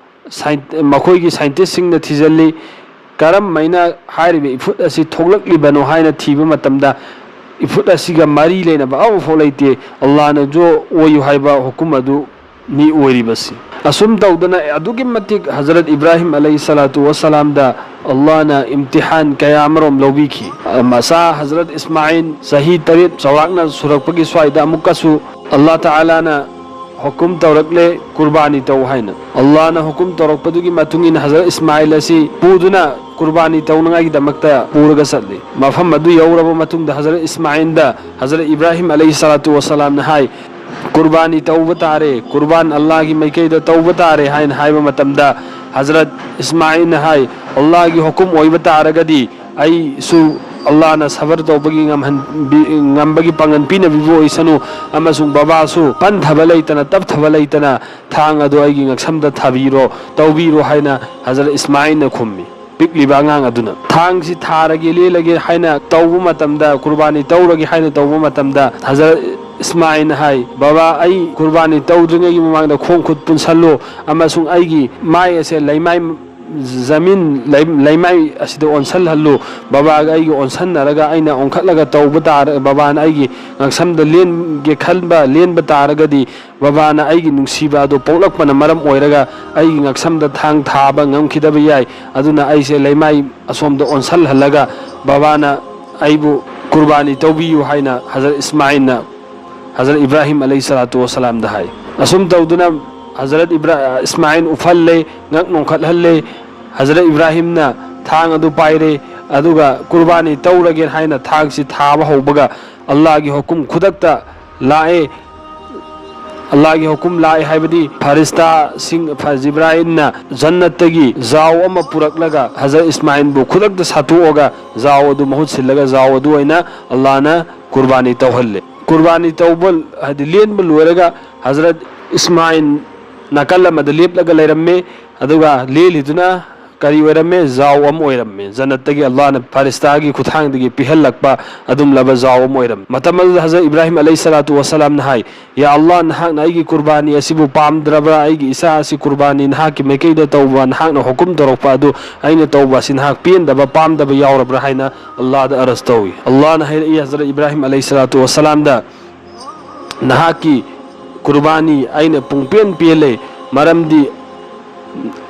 ꯁꯥꯏꯟ-, ꯃꯈꯣꯏꯒꯤ ꯁꯥꯏꯟꯇꯤꯁꯁꯤꯡꯅ ꯊꯤꯖꯤꯜꯂꯤ, ꯀꯔꯝꯃꯥꯏꯅ ꯍꯥꯏꯔꯤꯕ ꯏꯐꯨꯠ ꯑꯁꯤ ꯊꯣꯛꯂꯛꯂꯤꯕꯅꯣ ꯍꯥꯏꯅ ꯊꯤꯕ ꯃꯇꯝꯗ, ꯏꯐꯨꯠ ꯑꯁꯤꯒ ꯃꯔꯤ ꯂꯩꯅꯕ ꯑꯃꯐꯥꯎ ꯂꯩꯇꯦ꯫ ꯑꯜꯂꯥꯅ ꯖꯣ ꯑꯣꯏꯌꯨ ꯍꯥꯏꯕ ꯍꯨꯀꯨꯝ ꯑꯗꯨ ꯃꯤ ꯑꯣꯏꯔꯤꯕꯁꯤ꯫ ꯑꯁꯨꯝ ꯇꯧꯗꯅ ꯑꯗꯨꯛꯀꯤ ꯃꯇꯤꯛ ꯍꯖꯔꯠ ꯏꯕ꯭ꯔꯥꯍꯤꯝ ꯑꯂꯩꯍꯤ ꯁꯂꯥꯇꯨ ꯋꯁꯁꯂꯥꯝꯗ ꯑꯜꯂꯥꯅ ꯏꯝꯇꯤꯍꯥꯟ ꯀꯌꯥ ꯑꯃꯔꯣꯝ ꯂꯧꯕꯤꯈꯤ꯫ ꯃꯆꯥ ꯍꯖꯔꯠ ꯏꯁꯃꯥꯏꯜ ꯆꯍꯤ ꯇꯔꯦꯠ ꯆꯥꯎꯔꯥꯛꯅ ꯁꯨꯔꯛꯄꯒꯤ ꯁ꯭ꯋꯥꯏꯗ ꯑꯃꯨꯛꯀꯁꯨ ꯑꯜꯂꯥ ꯇꯥꯂꯥꯅ ꯍꯨꯀꯨꯝ ꯇꯧꯔꯛꯂꯦ, ꯀꯨꯔꯕꯥꯅꯤ ꯇꯧ ꯍꯥꯏꯅ꯫ ꯑꯜꯂꯥꯅ ꯍꯨꯀꯨꯝ ꯇꯧꯔꯛꯄꯗꯨꯒꯤ ꯃꯇꯨꯡ ꯏꯟꯅ ꯍꯖꯔꯠ ꯏꯁꯃꯥꯏꯜ ꯑꯁꯤ ꯄꯨꯗꯨꯅ ꯀꯨꯔꯕꯥꯅꯤ ꯇꯧꯅꯉꯥꯏꯒꯤꯗꯃꯛꯇ ꯄꯨꯔꯒ ꯆꯠꯂꯤ꯫ ꯃꯐꯝ ꯑꯗꯨ ꯌꯧꯔꯕ ꯃꯇꯨꯡꯗ ꯍꯖꯔꯠ ꯏꯁꯃꯥꯏꯜꯗ ꯍꯖꯔꯠ ꯏꯕ꯭ꯔꯥꯍꯤꯝ ꯑꯂꯩꯍꯤ ꯁꯂꯥꯇꯨ ꯋꯁꯁꯂꯥꯝꯅ ꯍꯥꯏ, ꯀꯨꯔꯕꯥꯅꯤ ꯇꯧꯕ ꯇꯥꯔꯦ, ꯀꯨꯔꯕꯥꯟ ꯑꯜꯂꯥꯍꯒꯤ ꯃꯥꯏꯀꯩꯗ ꯇꯧꯕ ꯇꯥꯔꯦ ꯍꯥꯏꯅ ꯍꯥꯏꯕ ꯃꯇꯝꯗ, ꯍꯖꯔꯠ ꯏꯁꯃꯥꯏꯜꯅ ꯍꯥꯏ, "ꯑꯜꯂꯥꯍꯒꯤ ꯍꯨꯀꯨꯝ ꯑꯣꯏꯕ ꯇꯥꯔꯒꯗꯤ ꯑꯩꯁꯨ ꯑꯜꯂꯥꯍꯅ ꯁꯕꯔ ꯇꯧꯕꯒꯤ ꯉꯝꯍꯟꯕꯤ-, ꯉꯝꯕꯒꯤ ꯄꯥꯡꯒꯜ ꯄꯤꯅꯕꯤꯕ ꯑꯣꯏꯁꯅꯨ, ꯑꯃꯁꯨꯡ ꯕꯕꯥꯁꯨ ꯄꯟꯊꯕ ꯂꯩꯇꯅ, ꯇꯞꯊꯕ ꯂꯩꯇꯅ ꯊꯥꯡ ꯑꯗꯨ ꯑꯩꯒꯤ ꯉꯛꯁꯝꯗ ꯊꯥꯕꯤꯔꯣ, ꯇꯧꯕꯤꯔꯣ" ꯍꯥꯏꯅ ꯍꯖꯔꯠ ꯏꯁꯃꯥꯏꯜꯅ ꯈꯨꯝꯃꯤ꯫ ꯄꯤꯛꯂꯤꯕ ꯑꯉꯥꯡ ꯑꯗꯨꯅ ꯊꯥꯡꯁꯤ ꯊꯥꯔꯒꯦ, ꯂꯦꯜꯂꯒꯦ ꯍꯥꯏꯅ ꯇꯧꯕ ꯃꯇꯝꯗ, ꯀꯨꯔꯕꯥꯅꯤ ꯇꯧꯔꯒꯦ ꯍꯥꯏꯅ ꯇꯧꯕ ꯃꯇꯝꯗ, ꯍꯖꯔꯠ ꯏꯁꯃꯥꯏꯜꯅ ꯍꯥꯏ, "ꯕꯕꯥ, ꯑꯩ ꯀꯨꯔꯕꯥꯅꯤ ꯇꯧꯗ꯭ꯔꯤꯉꯩꯒꯤ ꯃꯃꯥꯡꯗ ꯈꯣꯡ ꯈꯨꯠ ꯄꯨꯟꯁꯜꯂꯨ ꯑꯃꯁꯨꯡ ꯑꯩꯒꯤ ꯃꯥꯏ ꯑꯁꯦ ꯂꯩꯃꯥꯏ, ꯖꯃꯤꯟ, ꯂꯩ-, ꯂꯩꯃꯥꯏ ꯑꯁꯤꯗ ꯑꯣꯟꯁꯜꯍꯜꯂꯨ꯫ ꯕꯕꯥꯒ ꯑꯩꯒ ꯑꯣꯟꯁꯟꯅꯔꯒ ꯑꯩꯅ ꯑꯣꯟꯈꯠꯂꯒ ꯇꯧꯕ ꯇꯥꯔ-, ꯕꯕꯥꯅ ꯑꯩꯒꯤ ꯉꯛꯁꯝꯗ ꯂꯦꯟꯒꯦ ꯈꯟꯕ, ꯂꯦꯟꯕ ꯇꯥꯔꯒꯗꯤ, ꯕꯕꯥꯅ ꯑꯩꯒꯤ ꯅꯨꯡꯁꯤꯕ ꯑꯗꯨ ꯄꯣꯛꯂꯛꯄꯅ ꯃꯔꯝ ꯑꯣꯏꯔꯒ ꯑꯩꯒꯤ ꯉꯛꯁꯝꯗ ꯊꯥꯡ ꯊꯥꯕ ꯉꯝꯈꯤꯗꯕ ꯌꯥꯏ꯫ ꯑꯗꯨꯅ ꯑꯩꯁꯦ ꯂꯩꯃꯥꯏ ꯑꯁꯣꯝꯗ ꯑꯣꯟꯁꯜꯍꯜꯂꯒ ꯕꯕꯥꯅ ꯑꯩꯕꯨ ꯀꯨꯔꯕꯥꯅꯤ ꯇꯧꯕꯤꯌꯨ" ꯍꯥꯏꯅ ꯍꯖꯔꯠ ꯏꯁꯃꯥꯏꯜꯅ ꯍꯖꯔꯠ ꯏꯕ꯭ꯔꯥꯍꯤꯝ ꯑꯂꯩꯍꯤ ꯁꯂꯥꯇꯨ ꯋꯁꯂꯥꯝꯗ ꯍꯥꯏ꯫ ꯑꯁꯨꯝ ꯇꯧꯗꯨꯅ ꯍꯖꯔꯠ ꯏꯕ꯭ꯔꯥ-, ꯏꯁꯃꯥꯏꯜ ꯎꯐꯜꯂꯦ, ꯉꯛ ꯅꯣꯡꯈꯠꯍꯜꯂꯦ꯫ ꯍꯖꯔꯠ ꯏꯕ꯭ꯔꯥꯍꯤꯝꯅ ꯊꯥꯡ ꯑꯗꯨ ꯄꯥꯏꯔꯦ, ꯑꯗꯨꯒ ꯀꯨꯔꯕꯥꯅꯤ ꯇꯧꯔꯒꯦ ꯍꯥꯏꯅ ꯊꯥꯡꯁꯤ ꯊꯥꯕ ꯍꯧꯕꯒ, ꯑꯜꯂꯥꯍꯒꯤ ꯍꯨꯀꯨꯝ ꯈꯨꯗꯛꯇ ꯂꯥꯛꯑꯦ꯫ ꯑꯜꯂꯥꯍꯒꯤ ꯍꯨꯀꯨꯝ ꯂꯥꯛꯑꯦ ꯍꯥꯏꯕꯗꯤ, ꯐꯔꯤꯁꯇꯥꯁꯤꯡ, ꯐ-, ꯖꯤꯕ꯭ꯔꯥꯏꯜꯅ ꯖꯟꯅꯠꯇꯒꯤ ꯖꯥꯎ ꯑꯃ ꯄꯨꯔꯛꯂꯒ, ꯍꯖꯔꯠ ꯏꯁꯃꯥꯏꯜꯕꯨ ꯈꯨꯗꯛꯇ ꯁꯥꯠꯇꯣꯛꯑꯒ, ꯖꯥꯎ ꯑꯗꯨ ꯃꯍꯨꯠ ꯁꯤꯜꯂꯒ, ꯖꯥꯎ ꯑꯗꯨ ꯑꯣꯏꯅ ꯑꯜꯂꯥꯍꯅ ꯀꯨꯔꯕꯥꯅꯤ ꯇꯧꯍꯜꯂꯦ꯫ ꯀꯨꯔꯕꯥꯅꯤ ꯇꯧꯕ, ꯍꯥꯏꯗꯤ ꯂꯦꯟꯕ ꯂꯣꯏꯔꯒ, ꯍꯖꯔꯠ ꯏꯁꯃꯥꯏꯜ ꯅꯥꯀꯜ ꯑꯃꯗ ꯂꯦꯞꯂꯒ ꯂꯩꯔꯝꯃꯦ꯫ ꯑꯗꯨꯒ ꯂꯦꯜꯂꯤꯗꯨꯅ ꯀꯔꯤ ꯑꯣꯏꯔꯝꯃꯦ? ꯖꯥꯎ ꯑꯃ ꯑꯣꯏꯔꯝꯃꯦ꯫ ꯖꯟꯅꯠꯇꯒꯤ ꯑꯜꯂꯥꯍꯅ ꯐꯔꯤꯁꯇꯥꯒꯤ ꯈꯨꯠꯊꯥꯡꯗꯒꯤ ꯄꯤꯍꯜꯂꯛꯄ ꯑꯗꯨꯝꯂꯕ ꯖꯥꯎ ꯑꯃ ꯑꯣꯏꯔꯝꯃꯤ꯫ ꯃꯇꯝ ꯑꯗꯨꯗ ꯍꯖꯔꯠ ꯏꯕ꯭ꯔꯥꯍꯤꯝ ꯑꯂꯩꯍꯤ ꯁꯂꯥꯇꯨ ꯋꯁꯂꯥꯝꯅ ꯍꯥꯏ, "ꯌꯥ ꯑꯜꯂꯥꯍ, ꯅꯍꯥꯛꯅ ꯑꯩꯒꯤ ꯀꯨꯔꯕꯥꯅꯤ ꯑꯁꯤꯕꯨ ꯄꯥꯝꯗ꯭ꯔꯕ꯭ꯔꯥ? ꯑꯩꯒꯤ ꯏꯆꯥ ꯑꯁꯤ ꯀꯨꯔꯕꯥꯅꯤ ꯅꯍꯥꯛꯀꯤ ꯃꯥꯏꯀꯩꯗ ꯇꯧꯕ, ꯅꯍꯥꯛꯅ ꯍꯨꯀꯨꯝ ꯇꯧꯔꯛꯄ ꯑꯗꯨ ꯑꯩꯅ ꯇꯧꯕ ꯑꯁꯤ ꯅꯍꯥꯛ ꯄꯦꯟꯗꯕ, ꯄꯥꯝꯗꯕ ꯌꯥꯎꯔꯕ꯭ꯔꯥ?" ꯍꯥꯏꯅ ꯑꯜꯂꯥꯍꯗ ꯑꯔꯖ ꯇꯧꯏ꯫ ꯑꯜꯂꯥꯍꯅ ꯍꯥꯏꯔꯛꯏ ꯍꯖꯔꯠ ꯏꯕ꯭ꯔꯥꯍꯤꯝ ꯑꯂꯩꯍꯤ ꯁꯂꯥꯇꯨ ꯋꯁꯂꯥꯝꯗ, "ꯅꯍꯥꯛꯀꯤ ꯀꯨꯔꯕꯥꯅꯤ ꯑꯩꯅ ꯄꯨꯡꯄꯦꯟ ꯄꯦꯜꯂꯦ, ꯃꯔꯝꯗꯤ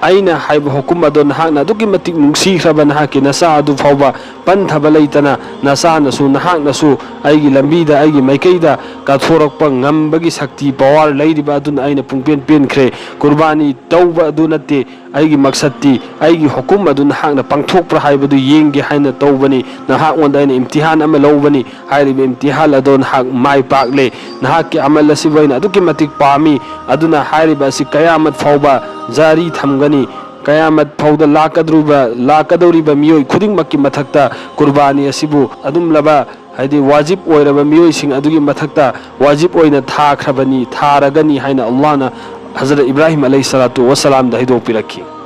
ꯑꯩꯅ ꯍꯥꯏꯕ ꯍꯨꯀꯨꯝ ꯑꯗꯣ ꯅꯍꯥꯛꯅ ꯑꯗꯨꯛꯀꯤ ꯃꯇꯤꯛ ꯅꯨꯡꯁꯤꯈ꯭ꯔꯕ ꯅꯍꯥꯛꯀꯤ ꯅꯆꯥ ꯑꯗꯨ ꯐꯥꯎꯕ ꯄꯟꯊꯕ ꯂꯩꯇꯅ, ꯅꯆꯥꯅꯁꯨ ꯅꯍꯥꯛꯅꯁꯨ ꯑꯩꯒꯤ ꯂꯝꯕꯤꯗ, ꯑꯩꯒꯤ ꯃꯥꯏꯀꯩꯗ ꯀꯠꯊꯣꯔꯛꯄ ꯉꯝꯕꯒꯤ ꯁꯛꯇꯤ, ꯄꯋꯥꯔ ꯂꯩꯔꯤꯕ ꯑꯗꯨꯅ ꯑꯩꯅ ꯄꯨꯡꯄꯦꯟ ꯄꯦꯟꯈ꯭ꯔꯦ꯫ ꯀꯨꯔꯕꯥꯅꯤ ꯇꯧꯕ ꯑꯗꯨ ꯅꯠꯇꯦ, ꯑꯩꯒꯤ ꯃꯛꯁꯠꯇꯤ ꯑꯩꯒꯤ ꯍꯨꯀꯨꯝ ꯑꯗꯨ ꯅꯍꯥꯛꯅ ꯄꯥꯡꯊꯣꯛꯄ꯭ꯔꯥ ꯍꯥꯏꯕꯗꯨ ꯌꯦꯡꯒꯦ ꯍꯥꯏꯅ ꯇꯧꯕꯅꯤ꯫ ꯅꯍꯥꯛꯉꯣꯟꯗ ꯑꯩꯅ ꯏꯝꯇꯤꯍꯥꯟ ꯑꯃ ꯂꯧꯕꯅꯤ꯫ ꯍꯥꯏꯔꯤꯕ ꯏꯝꯇꯤꯍꯥꯟ ꯑꯗꯣ ꯅꯍꯥꯛ ꯃꯥꯏ ꯄꯥꯛꯂꯦ꯫ ꯅꯍꯥꯛꯀꯤ ꯑꯃꯜ ꯑꯁꯤꯕꯨ ꯑꯩꯅ ꯑꯗꯨꯛꯀꯤ ꯃꯇꯤꯛ ꯄꯥꯝꯃꯤ꯫ ꯑꯗꯨꯅ ꯍꯥꯏꯔꯤꯕ ꯑꯁꯤ ꯀꯌꯥꯃꯠ ꯐꯥꯎꯕ ꯖꯥꯔꯤ ꯊꯝꯒꯅꯤ꯫ ꯀꯌꯥꯃꯠ ꯐꯥꯎꯗ ꯂꯥꯛꯀꯗꯧꯔꯤꯕ, ꯂꯥꯛꯀꯗꯧꯔꯤꯕ ꯃꯤꯑꯣꯏ ꯈꯨꯗꯤꯡꯃꯛꯀꯤ ꯃꯊꯛꯇ ꯀꯨꯔꯕꯥꯅꯤ ꯑꯁꯤꯕꯨ ꯑꯗꯨꯝꯂꯕ, ꯍꯥꯏꯗꯤ ꯋꯥꯖꯤꯕ ꯑꯣꯏꯔꯕ ꯃꯤꯑꯣꯏꯁꯤꯡ ꯑꯗꯨꯒꯤ ꯃꯊꯛꯇ ꯋꯥꯖꯤꯕ ꯑꯣꯏꯅ ꯊꯥꯈ꯭ꯔꯕꯅꯤ, ꯊꯥꯔꯒꯅꯤ ꯍꯥꯏꯅ ꯑꯜꯂꯥꯍꯅ ꯍꯖꯔꯠ ꯏꯕ꯭ꯔꯥꯍꯤꯝ ꯑꯂꯩꯍꯤ ꯁꯂꯥꯇꯨ ꯋꯁꯂꯥꯝꯗ ꯍꯥꯏꯗꯣꯛꯄꯤꯔꯛꯈꯤ꯫